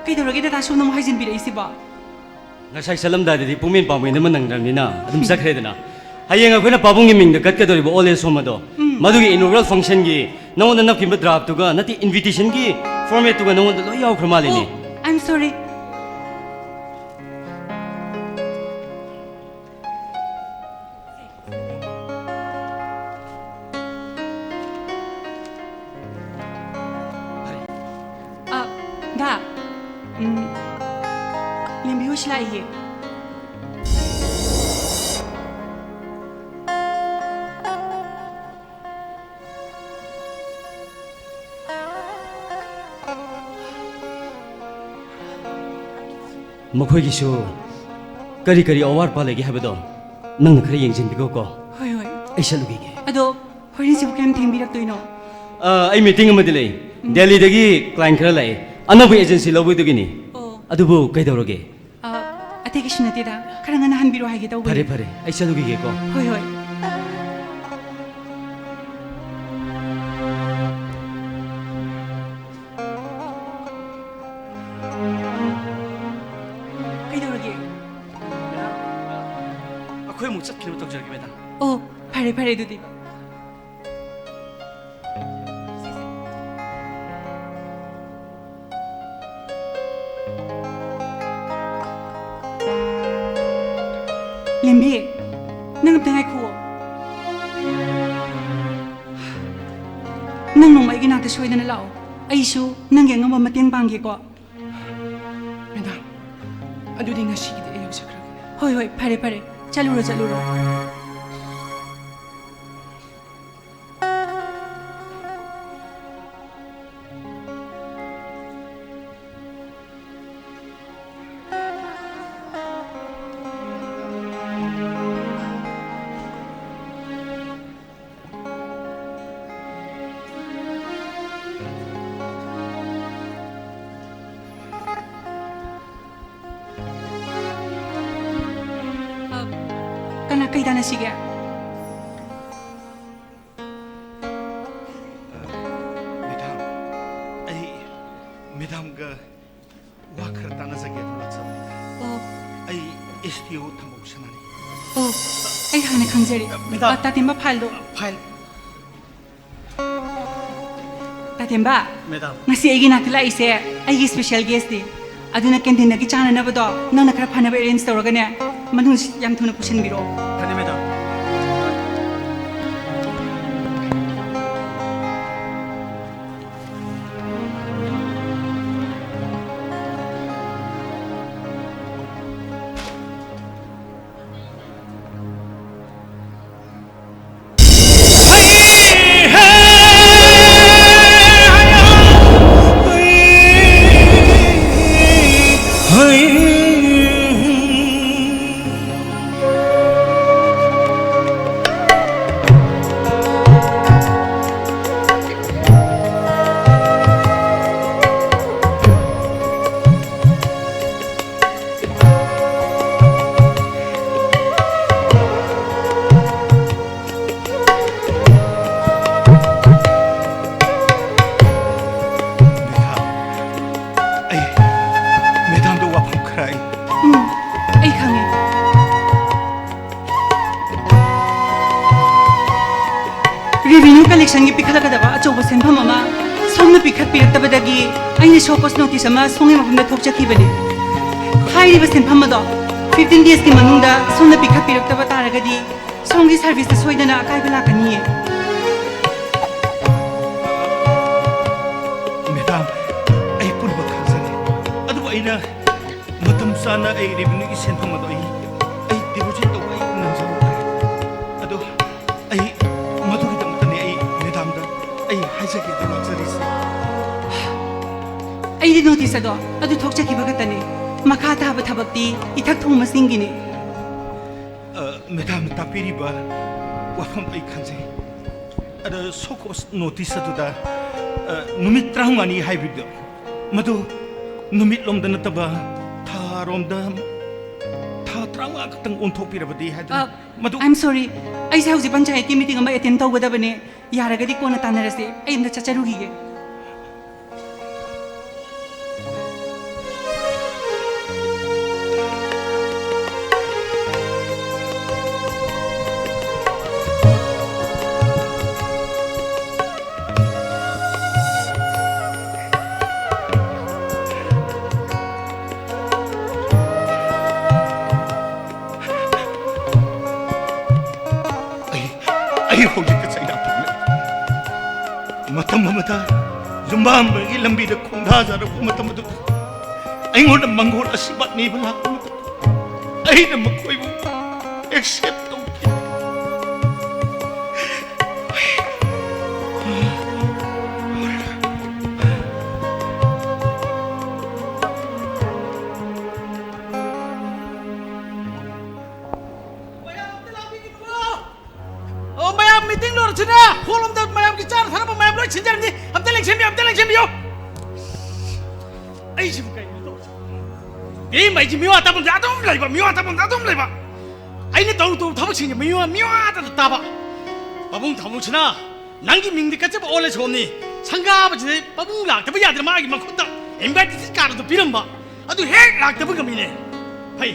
ꯀꯩꯗꯧꯔꯒꯦ ꯗꯗꯥ, ꯁꯣꯝꯗ ꯑꯃꯨꯛ ꯍꯥꯏꯖꯤꯟꯕꯤꯔꯛꯏꯁꯤꯕꯣ? ꯉꯁꯥꯏ ꯆꯠꯂꯝꯗꯥꯏꯗꯗꯤ ꯄꯨꯡꯃꯦꯟ ꯄꯥꯡꯃꯦꯟ ꯑꯃ ꯅꯪꯗ꯭ꯔꯕꯅꯤꯅ ꯑꯗꯨꯝ ꯆꯠꯈ꯭ꯔꯦꯗꯅ꯫ ꯍꯌꯦꯡ ꯑꯩꯈꯣꯏꯅ ꯄꯥꯕꯨꯡꯒꯤ ꯃꯤꯡꯗ ꯀꯠꯀꯗꯧꯔꯤꯕ old age home ꯑꯗꯣ, ꯎꯝ꯫ ꯃꯗꯨꯒꯤ inaugural function ꯒꯤ ꯅꯉꯣꯟꯗ ꯅꯞꯈꯤꯕ draft ꯇꯨꯒ ꯅꯠꯇꯦ, invitation ꯒꯤ format ꯇꯨꯒ ꯅꯉꯣꯟꯗ ꯂꯣꯏ ꯌꯥꯎꯈ꯭ꯔ ꯃꯥꯜꯂꯦꯅꯦ꯫ Oh, I'm sorry. ꯑ, ꯗꯥ, ꯎꯝ, ꯂꯦꯝꯕꯤ ꯍꯣꯏꯁꯨ ꯂꯥꯛꯏꯌꯦ꯫ ꯃꯈꯣꯏꯒꯤꯁꯨ ꯀꯔꯤ ꯀꯔꯤ ꯑꯋꯥꯠ ꯑꯄꯥ ꯂꯩꯒꯦ ꯍꯥꯏꯕꯗꯣ ꯅꯪꯅ ꯈꯔ ꯌꯦꯡꯁꯤꯟꯕꯤꯈꯣꯀꯣ꯫ ꯍꯣꯏ, ꯍꯣꯏ꯫ ꯑꯩ ꯆꯠꯂꯨꯈꯤꯒꯦ꯫ ꯑꯗꯣ ꯍꯣꯔꯦꯟꯁꯤꯕꯨ ꯀꯌꯥꯝ ꯊꯦꯡꯕꯤꯔꯛꯇꯣꯏꯅꯣ? ꯑ, ꯑꯩ meeting ꯑꯃꯗꯤ ꯂꯩ꯫ ꯎꯝ꯫ ꯗꯦꯜꯂꯤꯗꯒꯤ client ꯈꯔ ꯂꯥꯛꯑꯦ꯫ ꯑꯅꯧꯕ agency ꯂꯧꯕꯗꯨꯒꯤꯅꯤ꯫ ꯑꯣ꯫ ꯑꯗꯨꯕꯨ ꯀꯩꯗꯧꯔꯒꯦ? ꯑ, ꯑꯇꯩ ꯀꯩꯁꯨ ꯅꯠꯇꯦꯗ꯫ ꯈꯔ ꯉꯟꯅ ꯍꯟꯕꯤꯔꯣ ꯍꯥꯏꯒꯦ ꯇꯧꯕꯅꯤ꯫ ꯐꯔꯦ, ꯐꯔꯦ꯫ ꯑꯩ ꯆꯠꯂꯨꯈꯤꯒꯦꯀꯣ꯫ ꯍꯣꯏ, ꯍꯣꯏ꯫ ꯀꯩꯗꯧꯔꯒꯦ? ꯃꯦꯗꯥꯝ, ꯑꯩꯈꯣꯏ ꯑꯃꯨꯛ ꯆꯠꯈꯤꯅꯕ ꯇꯧꯖꯔꯒꯦ, ꯃꯦꯗꯥꯝ꯫ ꯑꯣ, ꯐꯔꯦ, ꯐꯔꯦ ꯑꯗꯨꯗꯤ꯫ ꯂꯦꯝꯕꯤ, ꯅꯪ ꯑꯝꯇ ꯉꯥꯏꯈꯨꯑꯣ꯫ ꯅꯪ ꯅꯣꯡꯃ ꯑꯩꯒꯤ ꯅꯥꯛꯇ ꯁꯣꯏꯗꯅ ꯂꯥꯛꯑꯣ꯫ ꯑꯩꯁꯨ ꯅꯪꯒꯤ ꯑꯉꯝꯕ ꯃꯇꯦꯡ ꯄꯥꯡꯒꯦꯀꯣ꯫ ꯃꯦꯗꯥꯝ, ꯑꯗꯨꯗꯤ ꯉꯁꯤꯒꯤꯗꯤ ꯑꯩ ꯌꯥꯎꯖꯈ꯭ꯔꯒꯦ꯫ ꯍꯣꯏ, ꯍꯣꯏ, ꯐꯔꯦ, ꯐꯔꯦ꯫ ꯆꯠꯂꯨꯔꯣ, ꯆꯠꯂꯨꯔꯣ꯫ ꯑ, ꯀꯅꯥ, ꯀꯩ ꯇꯥꯟꯅꯁꯤꯒꯦ? ꯃꯦꯗꯥꯝ, ꯑꯩ ꯃꯦꯗꯥꯝꯒ ꯋꯥ ꯈꯔ ꯇꯥꯟꯅꯖꯒꯦ ꯂꯥꯛꯆꯕꯅꯤꯗ꯫ ꯑꯣ꯫ ꯑꯩ S D O ꯊꯝꯕꯧ ꯁꯅꯥꯅꯤ꯫ ꯑꯣ, ꯑꯩ ꯍꯥꯟꯅ ꯈꯪꯖꯔꯦ꯫ ꯃꯦꯗꯥꯝ꯫ ꯑ, ꯇꯥꯇꯦꯝꯕ, ꯐꯥꯏꯜꯗꯣ꯫ ꯐꯥꯏꯜ꯫ ꯇꯥꯇꯦꯝꯕ꯫ ꯃꯦꯗꯥꯝ꯫ ꯉꯁꯤ ꯑꯩꯒꯤ ꯅꯥꯛꯇ ꯂꯥꯛꯏꯁꯦ ꯑꯩꯒꯤ ꯁ꯭ꯄꯦꯁꯦꯜ ꯒꯦꯁꯅꯤ꯫ ꯑꯗꯨꯅ ꯀꯦꯟꯇꯤꯟꯗꯒꯤ ꯆꯥꯅꯅꯕꯗꯣ ꯅꯪꯅ ꯈꯔ ꯐꯅꯕ ꯑꯦꯔꯦꯟꯖ ꯇꯧꯔꯒꯅꯦ, ꯃꯅꯨꯡ ꯌꯥꯝ ꯊꯨꯅ ꯄꯨꯁꯤꯟꯕꯤꯔꯛꯑꯣ꯫ ꯐꯅꯤ, ꯃꯦꯗꯥꯝ꯫ ꯃꯦꯗꯥꯝ, ꯑꯩ, ꯃꯦꯗꯥꯝꯗ ꯋꯥꯐꯝ ꯈꯔ ꯑꯩ ꯎꯝ, ꯑꯩ ꯈꯪꯉꯦ꯫ ꯔꯦꯚꯤꯅ꯭ꯌꯨ ꯀꯂꯦꯛꯁꯟꯒꯤ ꯄꯤꯈꯠꯂꯛꯀꯗꯕ ꯑꯆꯧꯕ ꯁꯦꯟꯐꯝ ꯑꯃ ꯁꯣꯝꯅ ꯄꯤꯈꯠꯄꯤꯔꯛꯇꯕꯗꯒꯤ ꯑꯩꯅ ꯁꯣ ꯀꯣꯁ ꯅꯣꯇꯤꯁ ꯑꯃ ꯁꯣꯝꯒꯤ ꯃꯐꯝꯗ ꯊꯣꯛꯆꯈꯤꯕꯅꯤ꯫ ꯍꯥꯏꯔꯤꯕ ꯁꯦꯟꯐꯝ ꯑꯗꯣ ꯐꯤꯐꯇꯤꯟ ꯗꯦꯖꯀꯤ ꯃꯅꯨꯡꯗ ꯁꯣꯝꯅ ꯄꯤꯈꯠꯄꯤꯔꯛꯇꯕ ꯇꯥꯔꯒꯗꯤ ꯁꯣꯝꯒꯤ ꯁꯔꯚꯤꯁꯇ ꯁꯣꯏꯗꯅ ꯑꯀꯥꯏꯕ ꯂꯥꯛꯀꯅꯤꯌꯦ꯫ ꯃꯦꯗꯥꯝ, ꯑꯩ ꯄꯨꯝꯅꯃꯛ ꯈꯪꯖꯔꯦ꯫ ꯑꯗꯨꯕꯨ ꯑꯩꯅ ꯃꯇꯝ ꯆꯥꯅ ꯑꯩ ꯔꯦꯚꯤꯅ꯭ꯌꯨꯒꯤ ꯁꯦꯟꯐꯝ ꯑꯗꯣ ꯑꯩ, ꯑꯩ ꯗꯤꯄꯣꯖꯤꯠ ꯇꯧꯕ ꯑꯩ ꯅꯪꯖꯍꯧꯗ꯭ꯔꯦ꯫ ꯑꯗꯣ ꯑꯩ ꯃꯗꯨꯒꯤꯗꯃꯛꯇꯅꯦ ꯑꯩ ꯃꯦꯗꯥꯝꯗ ꯑꯩ ꯍꯥꯏꯖꯒꯦꯅ ꯂꯥꯛꯆꯔꯤꯁꯦ꯫ ꯑꯩꯗꯤ ꯅꯣꯇꯤꯁ ꯑꯗꯣ ꯑꯗꯨ ꯊꯣꯛꯆꯈꯤꯕ ꯈꯛꯇꯅꯤ꯫ ꯃꯈꯥ ꯇꯥꯕ ꯊꯕꯛꯇꯤ ꯏꯊꯛ ꯊꯣꯡꯕꯁꯤꯡꯒꯤꯅꯤ꯫ ꯑ, ꯃꯦꯗꯥꯝꯅ ꯇꯥꯛꯄꯤꯔꯤꯕ ꯋꯥꯐꯝ ꯑꯩ ꯈꯟꯖꯩ꯫ ꯑꯗ ꯁꯣ ꯀꯣꯁ ꯅꯣꯇꯤꯁ ꯑꯗꯨꯗ, ꯑ, ꯅꯨꯃꯤꯠ ꯇꯔꯥꯃꯉꯥꯅꯤ ꯍꯥꯏꯕꯤꯕꯗꯣ, ꯃꯗꯨ ꯅꯨꯃꯤꯠꯂꯣꯝꯗ ꯅꯠꯇꯕ ꯊꯥꯔꯣꯝꯗ, ꯊꯥ ꯇꯔꯥꯃꯉꯥ ꯈꯛꯇꯪ ꯑꯣꯟꯊꯣꯛꯄꯤꯔꯕꯗꯤ ꯍꯥꯏꯗꯅ꯫ ꯑ, ꯃꯗꯨ I am sorry, ꯑꯩꯁꯦ ꯍꯧꯖꯤꯛ ꯄꯟꯆꯥꯌꯠꯀꯤ ꯃꯤꯇꯤꯡ ꯑꯃ ꯑꯦꯇꯦꯟ ꯇꯧꯒꯗꯕꯅꯦ꯫ ꯌꯥꯔꯒꯗꯤ ꯀꯣꯟꯅ ꯇꯥꯟꯅꯔꯁꯦ, ꯑꯩ ꯑꯝꯇ ꯆꯠꯆꯔꯨꯈꯤꯒꯦ꯫ ꯃꯇꯝ ꯑꯃꯗ ꯌꯨꯝꯕꯥꯝꯕꯒꯤ ꯂꯝꯕꯤꯗ ꯈꯣꯡꯗꯥꯖꯔꯛꯄ ꯃꯇꯝ ꯑꯗꯨꯗ ꯑꯩꯉꯣꯟꯗ ꯃꯪꯒꯣꯜ ꯑꯁꯤꯕꯥꯠ ꯅꯤꯕ ꯂꯥꯛꯄ ꯃꯇꯝꯗ ꯑꯩꯅ ꯃꯈꯣꯏꯕꯨ accept ꯇꯧꯈꯤ꯫ ꯃꯌꯥꯝ ꯑꯝꯇ ꯂꯥꯡꯕꯤꯒꯅꯨ꯫ ꯑꯣ, ꯃꯌꯥꯝ meeting ꯂꯣꯏꯔꯁꯤꯅ ꯍꯣꯜ ꯑꯝꯗ ꯃꯌꯥꯝꯒꯤ ꯆꯥꯅ ꯊꯛꯅꯕ ꯃꯌꯥꯝ ꯂꯣꯏ ꯁꯤꯟꯖꯔꯅꯤ꯫ ꯑꯝꯇ ꯂꯦꯡꯁꯤꯟꯕꯤꯌꯨ, ꯑꯝꯇ ꯂꯦꯡꯁꯤꯟꯕꯤꯌꯨ꯫ ꯑꯩꯁꯤꯕꯨ ꯀꯩꯅꯣ ꯇꯧꯔꯤꯁꯤꯕꯣ? ꯕꯦꯝꯃ, ꯑꯩꯁꯦ ꯃꯤꯋꯥ ꯇꯥꯐꯝꯗ ꯑꯗꯨꯝ ꯂꯩꯕ, ꯃꯤꯋꯥ ꯇꯥꯐꯝꯗ ꯑꯗꯨꯝ ꯂꯩꯕ꯫ ꯑꯩꯅ ꯇꯧꯔꯨ ꯇꯧꯔꯨ ꯊꯕꯛꯁꯤꯡꯁꯦ ꯃꯤꯋꯥ, ꯃꯤꯋꯥꯇꯗ ꯇꯥꯕ꯫ ꯄꯥꯕꯨꯡ ꯊꯥꯎꯅꯨꯁꯤꯅ ꯅꯪꯒꯤ ꯃꯤꯡꯗ ꯀꯠꯆꯕ old age homeꯅꯤ꯫ ꯁꯪꯒꯥꯕꯁꯤꯗ ꯄꯥꯕꯨꯡ ꯂꯥꯛꯇꯕ ꯌꯥꯗꯅ ꯃꯥꯒꯤ ꯃꯈꯨꯠꯇ invitation card ꯑꯗꯨ ꯄꯤꯔꯝꯕ꯫ ꯑꯗꯨ ꯍꯦꯛ ꯂꯥꯛꯇꯕ ꯉꯝꯃꯤꯅꯦ꯫ ꯐꯩ꯫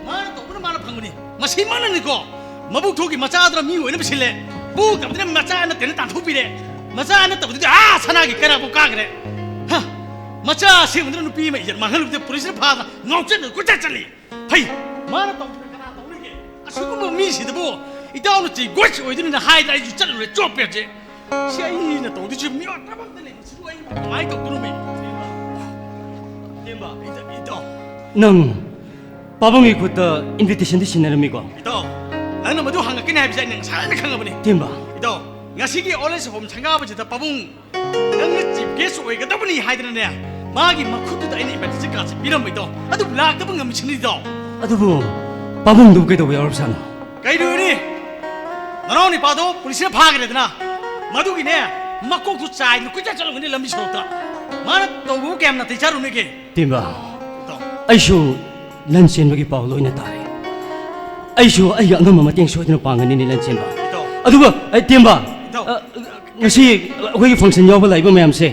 ꯃꯥꯅ ꯇꯧꯕꯅ ꯃꯥꯅ ꯐꯪꯕꯅꯤ꯫ ꯃꯁꯤꯃꯛꯅꯅꯤꯀꯣ, ꯃꯕꯨꯛ ꯊꯣꯛꯀꯤ ꯃꯆꯥꯗꯨꯅ ꯃꯤ ꯑꯣꯏꯅꯕ ꯁꯤꯜꯂꯦ꯫ ꯄꯣꯛꯇꯕꯗꯨꯅ ꯃꯆꯥ ꯅꯠꯇꯦꯅ ꯇꯥꯟꯊꯣꯛꯄꯤꯔꯦ꯫ ꯃꯆꯥ ꯅꯠꯇꯕꯗꯨꯗꯤ ꯑꯥ ꯁꯅꯥꯒꯤ ꯀꯩꯔꯥꯛꯄꯨ ꯀꯥꯈ꯭ꯔꯦ꯫ ꯍ! ꯃꯆꯥ ꯑꯁꯦꯡꯕꯗꯨꯅ ꯅꯨꯄꯤ ꯑꯃ ꯏꯖꯠ ꯃꯥꯡꯍꯜꯂꯨꯕꯗ ꯄꯨꯂꯤꯁꯅ ꯐꯥꯗꯅ ꯉꯥꯎꯆꯠꯅ ꯀꯣꯏꯆꯠ ꯆꯠꯂꯤ꯫ ꯐꯩ! ꯃꯥꯅ ꯇꯧꯗꯅ ꯀꯅꯥ ꯇꯧꯅꯤꯒꯦ? ꯑꯁꯤꯒꯨꯝꯕ ꯃꯤꯁꯤꯗꯕꯨ ꯏꯇꯥꯎꯅ ꯆꯤꯒꯣꯏꯁꯤ ꯑꯣꯏꯗꯣꯏꯅꯤꯅ ꯍꯥꯏꯗꯅ ꯑꯩꯁꯨ ꯆꯠꯂꯨꯔꯦ, ꯆꯣꯞꯄꯦꯁꯦ꯫ ꯁꯤ ꯑꯩꯅ ꯇꯧꯗꯣꯏꯁꯤ ꯃꯤꯑꯣꯏ ꯑꯃꯠꯇ ꯂꯩꯕꯁꯤꯕꯨ ꯑꯩ ꯀꯃꯥꯏꯅ ꯇꯧꯗꯣꯏꯅꯣꯃꯤ? ꯇꯦꯝꯕ, ꯏꯇ-, ꯏꯇꯥꯎ꯫ ꯅꯪ ꯄꯥꯕꯨꯡꯒꯤ ꯈꯨꯠꯇ invitationꯗꯤ ꯁꯤꯟꯅꯔꯝꯃꯤꯀꯣ? ꯏꯇꯥꯎ, ꯅꯪꯅ ꯃꯗꯨ ꯍꯪꯉꯛꯀꯅꯤ ꯍꯥꯏꯕꯁꯦ ꯑꯩꯅ ꯉꯁꯥꯏꯅ ꯈꯪꯉꯕꯅꯤ꯫ ꯇꯦꯝꯕ꯫ ꯏꯇꯥꯎ, ꯉꯁꯤꯒꯤ old age home ꯁꯪꯒꯥꯕꯁꯤꯗ ꯄꯥꯕꯨꯡ ꯅꯪꯅ chief guest ꯑꯣꯏꯒꯗꯕꯅꯤ ꯍꯥꯏꯗꯅꯅꯦ, ꯃꯥꯒꯤ ꯃꯈꯨꯠꯇꯨꯗ ꯑꯩꯅ invitation cardꯁꯦ ꯄꯤꯔꯝꯕ ꯏꯇꯥꯎ꯫ ꯑꯗꯨꯕꯨ ꯂꯥꯛꯇꯕ ꯉꯝꯃꯤꯁꯤꯅꯤ ꯏꯇꯥꯎ꯫ ꯑꯗꯨꯕꯨ ꯄꯥꯕꯨꯡꯗꯨꯕꯨ ꯀꯩꯗꯧꯕ ꯌꯥꯎꯔꯕꯖꯥꯠꯅꯣ? ꯀꯩꯗꯧꯔꯨꯅꯤ? ꯅꯅꯥꯎ ꯅꯤꯄꯥꯗꯣ ꯄꯨꯂꯤꯁꯅ ꯐꯥꯈ꯭ꯔꯦꯗꯅ, ꯃꯗꯨꯒꯤꯅꯦ ꯃꯀꯣꯛꯇꯨ ꯆꯥꯏꯗꯅ ꯀꯣꯏꯆꯠ ꯆꯠꯂꯝꯒꯅꯤ ꯂꯝꯕꯤ ꯁꯣꯔꯣꯛꯇ꯫ ꯃꯥꯅ ꯇꯧꯕꯕꯨ ꯀꯌꯥꯝ ꯅꯥꯇꯩ ꯆꯥꯔꯨꯅꯤꯒꯦ? ꯇꯦꯝꯕ, ꯏꯇꯥꯎ꯫ ꯑꯩꯁꯨ ꯂꯟ ꯆꯦꯟꯕꯒꯤ ꯄꯥꯎ ꯂꯣꯏꯅ ꯇꯥꯔꯦ꯫ ꯑꯩꯁꯨ ꯑꯩꯒꯤ ꯑꯉꯝꯕ ꯃꯇꯦꯡ ꯁꯣꯏꯗꯅ ꯄꯥꯡꯒꯅꯤꯅꯦ, ꯂꯟ ꯆꯦꯟꯕ꯫ ꯏꯇꯥꯎ꯫ ꯑꯗꯨꯒ, ꯑꯩ, ꯇꯦꯝꯕ, ꯏꯇꯥꯎ꯫ ꯑ, ꯉꯁꯤ ꯑꯩꯈꯣꯏꯒꯤ function ꯌꯥꯎꯕ ꯂꯥꯛꯏꯕ ꯃꯌꯥꯝꯁꯦ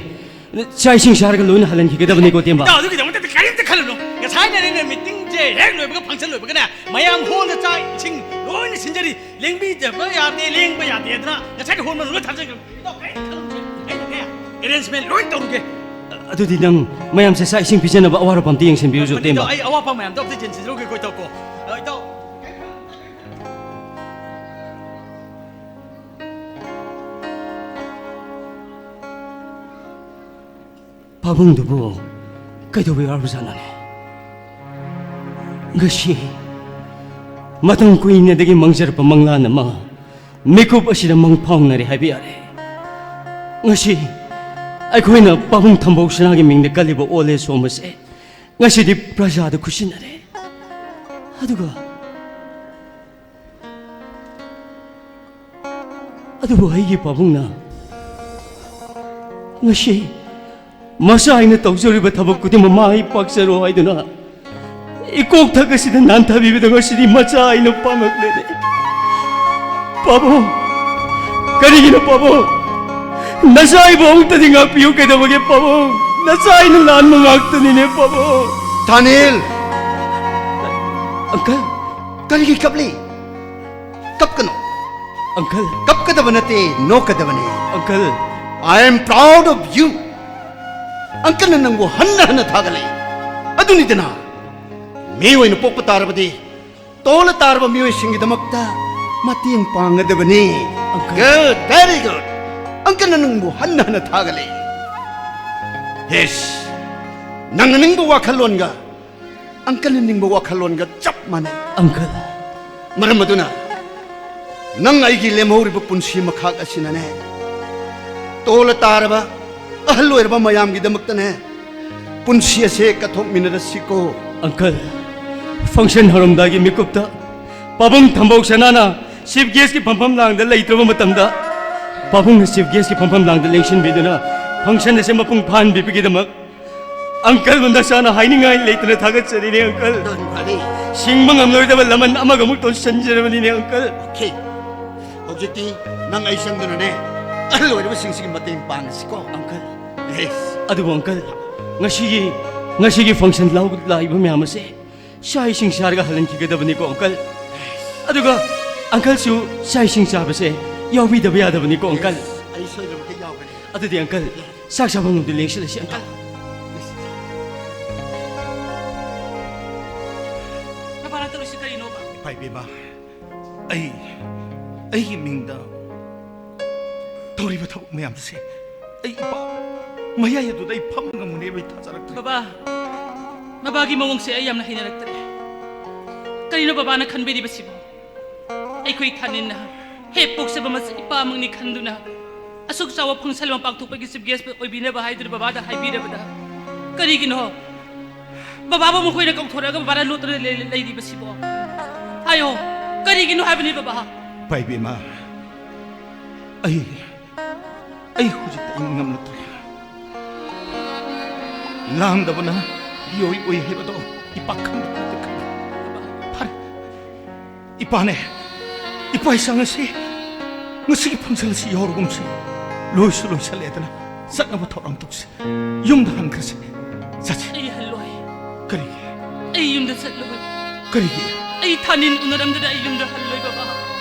ꯆꯥꯛ ꯏꯁꯤꯡ ꯆꯥꯔꯒ ꯂꯣꯏꯅ ꯍꯜꯍꯟꯈꯤꯒꯗꯕꯅꯤꯀꯣ, ꯇꯦꯝꯕ꯫ ꯏꯇꯥꯎ, ꯑꯗꯨꯒꯤꯗꯃꯛꯇꯗꯤ ꯀꯔꯤꯝꯇ ꯈꯜꯂꯨꯅꯨ꯫ ꯉꯁꯥꯏꯅꯅꯦ meetingꯁꯦ ꯍꯦꯛ ꯂꯣꯏꯕꯒ, function ꯂꯣꯏꯕꯒꯅꯦ, ꯃꯌꯥꯝ hallꯗ ꯆꯥꯛ ꯏꯁꯤꯡ ꯂꯣꯏꯅ ꯁꯤꯟꯖꯔꯤ꯫ ꯂꯦꯡꯕꯤꯗꯕ ꯌꯥꯗꯦ, ꯂꯦꯡꯕ ꯌꯥꯗꯦꯗꯅ ꯉꯁꯥꯏꯗꯤ hall ꯃꯅꯨꯡꯗ ꯂꯣꯏ ꯊꯥꯖꯈ꯭ꯔꯕꯅꯤ꯫ ꯏꯇꯥꯎ, ꯀꯔꯤꯝꯇ ꯈꯜꯂꯨꯅꯨꯁꯦ꯫ ꯑꯩꯅꯅꯦ arrangement ꯂꯣꯏ ꯇꯧꯔꯒꯦ꯫ ꯑꯗꯨꯗꯤ ꯅꯪ ꯃꯌꯥꯝꯁꯦ ꯆꯥꯛ ꯏꯁꯤꯡ ꯄꯤꯖꯅꯕ ꯑꯋꯥꯠ ꯑꯄꯥ ꯑꯝꯇ ꯌꯦꯡꯁꯤꯟꯕꯤꯔꯨꯆꯣ, ꯐꯅꯤ, ꯇꯦꯝꯕ꯫ ꯏꯇꯥꯎ, ꯑꯩ ꯑꯋꯥꯠ ꯑꯄꯥ ꯃꯌꯥꯝꯗꯣ ꯑꯝꯇ ꯌꯦꯡꯁꯤꯟꯖꯔꯨꯒꯦꯀꯣ, ꯏꯇꯥꯎ ꯀꯣ꯫ ꯑ, ꯏꯇꯥꯎ꯫ ꯄꯥꯕꯨꯡꯗꯨꯕꯨ ꯀꯩꯗꯧꯕ ꯌꯥꯎꯔꯕꯖꯥꯠꯅꯣꯅꯦ? ꯉꯁꯤ ꯃꯇꯝ ꯀꯨꯏꯅꯗꯒꯤ ꯃꯪꯖꯔꯛꯄ ꯃꯪꯂꯥꯟ ꯑꯃ ꯃꯤꯀꯨꯞ ꯑꯁꯤꯗ ꯃꯪ ꯐꯥꯎꯅꯔꯦ ꯍꯥꯏꯕ ꯌꯥꯔꯦ꯫ ꯉꯁꯤ ꯑꯩꯈꯣꯏꯅ ꯄꯥꯕꯨꯡ ꯊꯝꯕꯧ ꯁꯅꯥꯒꯤ ꯃꯤꯡꯗ ꯀꯜꯂꯤꯕ ꯑꯣꯜ ꯑꯦꯖ ꯍꯣꯝ ꯑꯁꯦ ꯉꯁꯤꯗꯤ ꯄ꯭ꯔꯖꯥꯗ ꯈꯨꯠꯁꯤꯟꯅꯔꯦ꯫ ꯑꯗꯨꯒ ꯑꯗꯨꯕꯨ ꯑꯩꯒꯤ ꯄꯥꯕꯨꯡꯅ ꯉꯁꯤ ꯃꯆꯥ ꯑꯩꯅ ꯇꯧꯖꯔꯤꯕ ꯊꯕꯛ ꯈꯨꯗꯤꯡꯃꯛ ꯃꯥꯏ ꯄꯥꯛꯆꯔꯣ ꯍꯥꯏꯗꯨꯅ ꯏꯀꯣꯛ ꯊꯛ ꯑꯁꯤꯗ ꯅꯥꯟꯊꯕꯤꯕꯗ ꯉꯁꯤꯗꯤ ꯃꯆꯥ ꯑꯩꯅ ꯄꯥꯝꯂꯛꯂꯦꯅꯦ꯫ ꯄꯥꯕꯨꯡ, ꯀꯔꯤꯒꯤꯅꯣ ꯄꯥꯕꯨꯡ? ꯅꯆꯥ ꯑꯩꯕꯨ ꯑꯃꯨꯛꯇꯗꯤ ꯉꯥꯛꯄꯤꯌꯨ ꯀꯩꯗꯧꯕꯒꯦ ꯄꯥꯕꯨꯡ? ꯅꯆꯥ ꯑꯩꯅ ꯂꯥꯟꯕ ꯉꯥꯛꯇꯅꯤꯅꯦ ꯄꯥꯕꯨꯡ꯫ ꯊꯥꯅꯤꯜ! ꯑꯪꯀꯜ! ꯀꯔꯤꯒꯤ ꯀꯞꯂꯤ? ꯀꯞꯀꯅꯨ꯫ ꯑꯪꯀꯜ! ꯀꯞꯀꯗꯕ ꯅꯠꯇꯦ, ꯅꯣꯛꯀꯗꯕꯅꯤ꯫ ꯑꯪꯀꯜ! I am proud of you. ꯑꯪꯀꯜꯅ ꯅꯪꯕꯨ ꯍꯟꯅ ꯍꯟꯅ ꯊꯥꯒꯠꯂꯤ꯫ ꯑꯗꯨꯅꯤꯗꯅ, ꯃꯤꯑꯣꯏꯅ ꯄꯣꯛꯄ ꯇꯥꯔꯕꯗꯤ ꯇꯣꯜꯂ ꯇꯥꯔꯕ ꯃꯤꯑꯣꯏꯁꯤꯡꯒꯤꯗꯃꯛꯇ ꯃꯇꯦꯡ ꯄꯥꯡꯒꯗꯕꯅꯤ꯫ ꯑꯪꯀꯜ! Good, very good. ꯑꯪꯀꯜꯅ ꯅꯪꯕꯨ ꯍꯟꯅ ꯍꯟꯅ ꯊꯥꯒꯠꯂꯤ꯫ ꯍꯦꯁ, ꯅꯪꯅ ꯅꯤꯡꯕ ꯋꯥꯈꯜꯂꯣꯟꯒ ꯑꯪꯀꯜꯅ ꯅꯤꯡꯕ ꯋꯥꯈꯜꯂꯣꯟꯒ ꯆꯞ ꯃꯥꯟꯅꯩ꯫ ꯑꯪꯀꯜ! ꯃꯔꯝ ꯑꯗꯨꯅ ꯅꯪ ꯑꯩꯒꯤ ꯂꯦꯝꯍꯧꯔꯤꯕ ꯄꯨꯟꯁꯤ ꯃꯈꯥꯛ ꯑꯁꯤꯅꯅꯦ, ꯇꯣꯜꯂ ꯇꯥꯔꯕ ꯑꯍꯜ ꯑꯣꯏꯔꯕ ꯃꯌꯥꯝꯒꯤꯗꯃꯛꯇꯅꯦ ꯄꯨꯟꯁꯤ ꯑꯁꯦ ꯀꯠꯊꯣꯛꯃꯤꯟꯅꯔꯁꯤꯀꯣ꯫ ꯑꯪꯀꯜ, ꯐꯪꯁꯟ ꯍꯧꯔꯝꯗꯥꯏꯒꯤ ꯃꯤꯀꯨꯞꯇ ꯄꯥꯕꯨꯡ ꯊꯝꯕꯧ ꯁꯅꯥꯅ ꯆꯤꯐ ꯒꯦꯁꯀꯤ ꯐꯝꯐꯝ ꯂꯥꯡꯗ ꯂꯩꯇ꯭ꯔꯕ ꯃꯇꯝꯗ, ꯄꯥꯕꯨꯡꯅ ꯆꯤꯐ ꯒꯦꯁꯀꯤ ꯐꯝꯐꯝ ꯂꯥꯡꯗ ꯂꯦꯡꯁꯤꯟꯕꯤꯗꯨꯅ ꯐꯪꯁꯟ ꯑꯁꯦ ꯃꯄꯨꯡ ꯐꯥꯍꯟꯕꯤꯕꯒꯤꯗꯃꯛ ꯑꯪꯀꯜꯕꯨ ꯅꯁꯥꯅ ꯍꯥꯏꯅꯤꯡꯉꯥꯏ ꯂꯩꯇꯅ ꯊꯥꯒꯠꯆꯔꯤꯅꯦ, ꯑꯪꯀꯜ꯫ Don't worry. ꯁꯤꯡꯕ ꯉꯝꯂꯣꯏꯗꯕ ꯂꯃꯟ ꯑꯃꯒ ꯑꯃꯨꯛ ꯇꯣꯟꯁꯤꯟꯖꯔꯕꯅꯤꯅꯦ, ꯑꯪꯀꯜ꯫ Okay. ꯍꯧꯖꯤꯛꯇꯤ ꯅꯪ ꯑꯩ ꯆꯪꯗꯨꯅꯅꯦ ꯑꯍꯜ ꯑꯣꯏꯔꯕꯁꯤꯡꯁꯤꯒꯤ ꯃꯇꯦꯡ ꯄꯥꯡꯉꯁꯤꯀꯣ꯫ ꯑꯪꯀꯜ꯫ Yes. ꯑꯗꯨꯕꯨ, ꯑꯪꯀꯜ, ꯉꯁꯤꯒꯤ, ꯉꯁꯤꯒꯤ ꯐꯪꯁꯟ ꯂꯥꯛꯏꯕ ꯃꯌꯥꯝ ꯑꯁꯦ ꯆꯥꯛ ꯏꯁꯤꯡ ꯆꯥꯔꯒ ꯍꯜꯍꯟꯈꯤꯒꯗꯕꯅꯤꯀꯣ, ꯑꯪꯀꯜ꯫ ꯑꯗꯨꯒ ꯑꯪꯀꯜꯁꯨ ꯆꯥꯛ ꯏꯁꯤꯡ ꯆꯥꯕꯁꯦ ꯌꯥꯎꯕꯤꯗꯕ ꯌꯥꯗꯕꯅꯤꯀꯣ, ꯑꯪꯀꯜ꯫ ꯑꯩ ꯁꯣꯏꯗꯅꯃꯛꯀꯤ ꯌꯥꯎꯒꯅꯤ꯫ ꯑꯗꯨꯗꯤ, ꯑꯪꯀꯜ, ꯆꯥꯛ ꯆꯥꯐꯝꯂꯣꯝꯗ ꯂꯦꯡꯁꯤꯜꯂꯁꯤ, ꯑꯪꯀꯜ꯫ ꯅꯄꯥꯅ ꯇꯧꯔꯤꯁꯤ ꯀꯔꯤꯅꯣꯕ? ꯏꯄꯥ ꯏꯕꯦꯝꯃ, ꯑꯩ, ꯑꯩꯒꯤ ꯃꯤꯡꯗ ꯇꯧꯔꯤꯕ ꯊꯕꯛ ꯃꯌꯥꯝꯁꯦ ꯑꯩ ꯏꯄꯥ ꯃꯌꯥꯏ ꯑꯗꯨꯗ ꯑꯩ ꯐꯝꯕ ꯉꯝꯒꯅꯤ ꯍꯥꯏꯕ ꯑꯩ ꯊꯥꯖꯔꯛꯇ꯭ꯔꯦ꯫ ꯕꯕꯥ, ꯕꯕꯥꯒꯤ ꯃꯑꯣꯡꯁꯦ ꯑꯩ ꯌꯥꯝꯅ ꯍꯩꯅꯔꯛꯇ꯭ꯔꯦ꯫ ꯀꯔꯤꯅꯣ ꯕꯕꯥꯅ ꯈꯟꯕꯤꯔꯤꯕꯁꯤꯕꯣ? ꯑꯩꯈꯣꯏ ꯊꯥꯅꯤꯟꯅ ꯍꯦꯛ ꯄꯣꯛꯆꯕ ꯃꯆꯥ ꯏꯄꯥꯃꯛꯅꯤ ꯈꯟꯗꯨꯅ ꯑꯁꯨꯛ ꯆꯥꯎꯕ function ꯑꯃ ꯄꯥꯡꯊꯣꯛꯄꯒꯤ chief guest ꯑꯣꯏꯕꯤꯅꯕ ꯍꯥꯏꯗꯨꯅ ꯕꯕꯥꯗ ꯍꯥꯏꯕꯤꯔꯕꯗ, ꯀꯔꯤꯒꯤꯅꯣ ꯕꯕꯥꯕꯨ ꯃꯈꯣꯏꯅ ꯀꯧꯊꯣꯔꯛꯑꯒ ꯕꯕꯥꯅ ꯂꯣꯠꯇꯨꯅ ꯂꯩ-, ꯂꯩꯔꯤꯕꯁꯤꯕꯣ? ꯍꯥꯏꯌꯣ, ꯀꯔꯤꯒꯤꯅꯣ ꯍꯥꯏꯕꯅꯤ ꯕꯕꯥ? ꯏꯄꯥ ꯏꯕꯦꯝꯃ, ꯑꯩ, ꯑꯩ ꯍꯧꯖꯤꯛꯇ ꯑꯩ ꯉꯝꯂꯛꯇ꯭ꯔꯦ꯫ ꯂꯥꯡꯗꯕꯅ ꯃꯤꯑꯣꯏ ꯑꯣꯏ ꯍꯥꯏꯕꯗꯣ ꯏꯄꯥ ꯈꯪꯗꯕ ꯅꯠꯇꯦ ꯈꯪꯉꯤ꯫ ꯐꯔꯦ, ꯏꯄꯥꯅꯦ, ꯏꯄꯥ ꯏꯆꯥ ꯉꯁꯤ, ꯉꯁꯤꯒꯤ function ꯑꯁꯤ ꯌꯥꯎꯔꯒꯨꯝꯁꯤ꯫ ꯂꯣꯏꯁꯨ ꯂꯣꯏꯁꯜꯂꯦꯗꯅ ꯆꯠꯅꯕ ꯊꯧꯔꯥꯡ ꯇꯧꯁꯤ꯫ ꯌꯨꯝꯗ ꯍꯟꯈ꯭ꯔꯁꯤ꯫ ꯆꯠꯁꯤ꯫ ꯑꯩ ꯍꯜꯂꯣꯏ꯫ ꯀꯔꯤꯒꯤ? ꯑꯩ ꯌꯨꯝꯗ ꯆꯠꯂꯣꯏ꯫ ꯀꯔꯤꯒꯤ? ꯑꯩ ꯊꯥꯅꯤꯟ ꯎꯅꯔꯝꯗꯅ ꯑꯩ ꯌꯨꯝꯗ ꯍꯜꯂꯣꯏ ꯕꯕꯥ꯫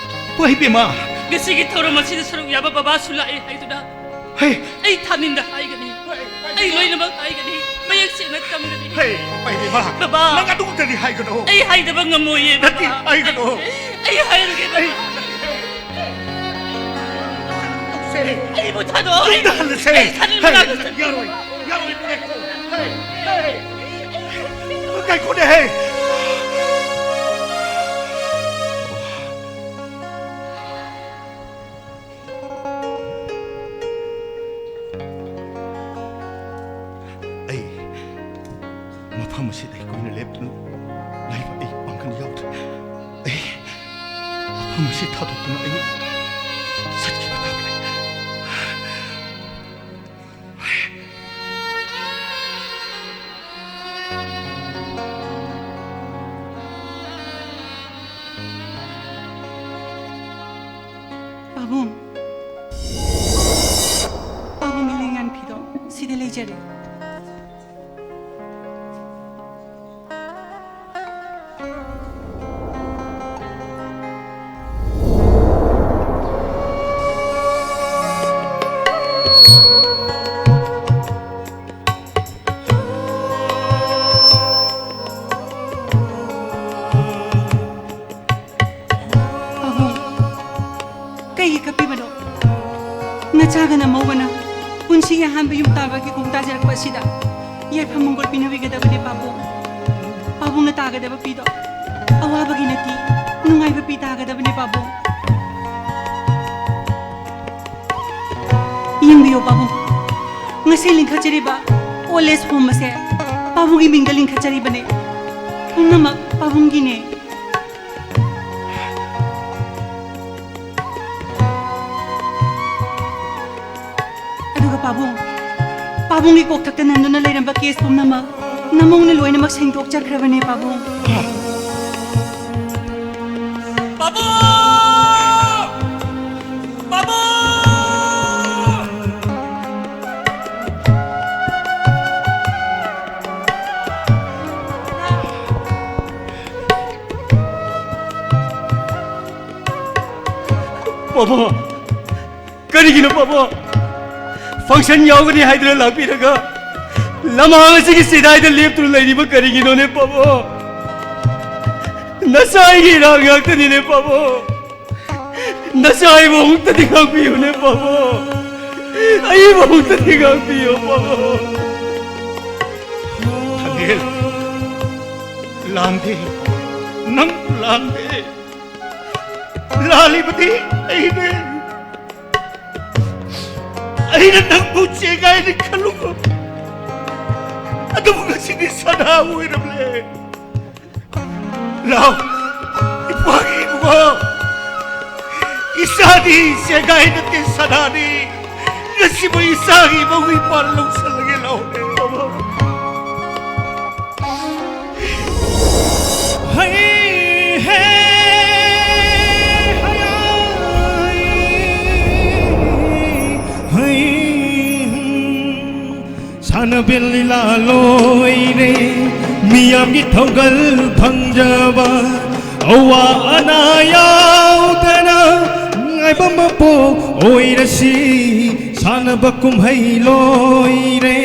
ꯄꯥꯏꯕꯦꯝꯃ! ꯉꯁꯤꯒꯤ ꯊꯧꯔꯝ ꯑꯁꯤꯗ ꯁꯔꯨꯛ ꯌꯥꯕ ꯕꯕꯥꯁꯨ ꯂꯥꯛꯑꯦ ꯍꯥꯏꯗꯨꯅ ꯍꯦ! ꯑꯩ ꯊꯥꯅꯤꯟꯗ ꯍꯥꯏꯒꯅꯤ꯫ ꯑꯩ ꯂꯣꯏꯅꯃꯛ ꯍꯥꯏꯒꯅꯤ꯫ ꯃꯌꯦꯛ ꯁꯦꯡꯅ ꯇꯝꯒꯅꯤ꯫ ꯍꯦ! ꯄꯥꯏꯕꯦꯝꯃ! ꯕꯕꯥ! ꯅꯪ ꯑꯗꯨꯃꯛꯇꯗꯤ ꯍꯥꯏꯒꯅꯨ꯫ ꯑꯩ ꯍꯥꯏꯗꯕ ꯉꯝꯃꯣꯏꯌꯦ ꯅꯠꯇꯦ, ꯕꯕꯥ꯫ ꯍꯥꯏꯒꯅꯨ꯫ ꯑꯩ ꯍꯥꯏꯔꯒꯦ ꯕꯕꯥ꯫ ꯑꯩꯕꯨ ꯊꯥꯗꯣꯛꯑꯣ꯫ ꯌꯨꯝꯗ ꯍꯜꯂꯁꯦ꯫ ꯑꯩ ꯊꯥꯅꯤꯟ ꯍꯦ! ꯃꯅꯥꯛꯇ ꯆꯠ- ꯌꯥꯔꯣꯏ, ꯌꯥꯔꯣꯏ, ꯉꯥꯏꯈꯣ꯫ ꯍꯦ! ꯍꯦ! ꯉꯥꯏꯈꯣꯅꯦ, ꯍꯦ! ꯑꯩ ꯃꯐꯝ ꯑꯁꯤꯗ ꯑꯩ ꯀꯨꯏꯅ ꯂꯦꯞꯇꯨꯅ ꯂꯩꯕ ꯑꯩ ꯄꯥꯡꯒꯜ ꯌꯥꯎꯗ꯭ꯔꯦ꯫ ꯑꯩ ꯃꯐꯝ ꯑꯁꯤ ꯊꯥꯗꯣꯛꯇꯨꯅ ꯑꯩ ꯆꯠꯈꯤꯕ ꯇꯥꯕꯅꯤ꯫ ꯄꯥꯕꯨꯡ, ꯄꯥꯕꯨꯡ ꯏꯂꯤꯡꯉꯥꯟ ꯐꯤꯗꯣ ꯁꯤꯗ ꯂꯩꯖꯔꯦ꯫ ꯄꯥꯕꯨꯡ, ꯀꯩꯒꯤ ꯀꯞꯄꯤꯕꯅꯣ? ꯅꯆꯥꯒ ꯅꯃꯧꯒꯅ ꯄꯨꯟꯁꯤꯒꯤ ꯑꯍꯥꯟꯕ ꯌꯨꯝ ꯇꯥꯕꯒꯤ ꯈꯣꯡ ꯇꯥꯖꯔꯛꯄ ꯑꯁꯤꯗ ꯌꯥꯏꯐ ꯃꯪꯒꯣꯜ ꯄꯤꯅꯕꯤꯒꯗꯕꯅꯦ ꯄꯥꯕꯨꯡ꯫ ꯄꯥꯕꯨꯡꯅ ꯇꯥꯒꯗꯕ ꯄꯤꯗꯣ ꯑꯋꯥꯕꯒꯤ ꯅꯠꯇꯦ, ꯅꯨꯡꯉꯥꯏꯕ ꯄꯤ ꯇꯥꯒꯗꯕꯅꯦ ꯄꯥꯕꯨꯡ꯫ ꯌꯦꯡꯕꯤꯌꯨ ꯄꯥꯕꯨꯡ, ꯉꯁꯤ ꯂꯤꯡꯈꯠꯆꯔꯤꯕ old age home ꯑꯁꯦ ꯄꯥꯕꯨꯡꯒꯤ ꯃꯤꯡꯗ ꯂꯤꯡꯈꯠꯆꯔꯤꯕꯅꯦ꯫ ꯄꯨꯝꯅꯃꯛ ꯄꯥꯕꯨꯡꯒꯤꯅꯦ꯫ ꯑꯗꯨꯒ ꯄꯥꯕꯨꯡ, ꯄꯥꯕꯨꯡꯒꯤ ꯀꯣꯛꯊꯛꯇ ꯅꯟꯗꯨꯅ ꯂꯩꯔꯝꯕ case ꯄꯨꯝꯅꯃꯛ ꯅꯃꯧꯅ ꯂꯣꯏꯅꯃꯛ ꯁꯦꯡꯗꯣꯛꯆꯈ꯭ꯔꯕꯅꯦ ꯄꯥꯕꯨꯡ꯫ ꯄꯥꯕꯨꯡ! ꯄꯥꯕꯨꯡ! ꯄꯥꯕꯨꯡ! ꯀꯔꯤꯒꯤꯅꯣ ꯄꯥꯕꯨꯡ? Function ꯌꯥꯎꯒꯅꯤ ꯍꯥꯏꯗꯨꯅ ꯂꯥꯛꯄꯤꯔꯒ ꯂꯃꯥꯡ ꯑꯁꯤꯒꯤ ꯆꯤꯗꯥꯏꯗ ꯂꯦꯞꯇꯨꯅ ꯂꯩꯔꯤꯕ ꯀꯔꯤꯒꯤꯅꯣꯅꯦ ꯄꯥꯕꯨꯡ? ꯅꯆꯥ ꯑꯩꯒꯤ ꯏꯔꯥꯟ ꯉꯥꯛꯇꯅꯤꯅꯦ ꯄꯥꯕꯨꯡ꯫ ꯅꯆꯥ ꯑꯩꯕꯨ ꯑꯃꯨꯛꯇꯗꯤ ꯉꯥꯛꯄꯤꯌꯨꯅꯦ ꯄꯥꯕꯨꯡ꯫ ꯑꯩꯕꯨ ꯑꯃꯨꯛꯇꯗꯤ ꯉꯥꯛꯄꯤꯌꯨ ꯄꯥꯕꯨꯡ꯫ ꯊꯥꯡꯒꯦꯜ, ꯂꯥꯟꯗꯦ, ꯅꯪ ꯂꯥꯟꯗꯦ꯫ ꯂꯥꯜꯂꯤꯕꯗꯤ ꯑꯩꯅꯦ꯫ ꯑꯩꯅ ꯅꯪꯕꯨ ꯆꯦꯡꯒꯥꯏꯅꯤ ꯈꯜꯂꯨꯕ, ꯑꯗꯨꯕꯨ ꯉꯁꯤꯗꯤ ꯁꯅꯥ ꯑꯣꯏꯔꯝꯂꯦ꯫ ꯂꯥꯎ, ꯏꯄꯥꯒꯤ ꯏꯕꯨꯡꯉꯣ, ꯏꯆꯥꯗꯤ ꯆꯦꯡꯒꯥꯏ ꯅꯠꯇꯦ, ꯁꯅꯥꯅꯤ꯫ ꯉꯁꯤꯕꯨ ꯏꯆꯥꯒꯤ ꯏꯕꯨꯡ ꯏꯄꯥ ꯂꯧꯁꯜꯂꯒꯦ ꯂꯥꯎꯅꯦ, ꯃꯃꯥ꯫ ꯍꯩ ꯍꯦ, ꯍꯩ ꯍꯩ꯫ ꯁꯥꯟꯅꯕ ꯂꯤꯂꯥ ꯂꯣꯏꯔꯦ, ꯃꯤꯌꯥꯝꯒꯤ ꯊꯧꯒꯜ ꯐꯪꯖꯕ, ꯑꯋꯥ ꯑꯅꯥ ꯌꯥꯎꯗꯅ ꯅꯨꯡꯉꯥꯏꯕ ꯃꯄꯣꯛ ꯑꯣꯏꯔꯁꯤ꯫ ꯁꯥꯟꯅꯕ ꯀꯨꯝꯍꯩ ꯂꯣꯏꯔꯦ꯫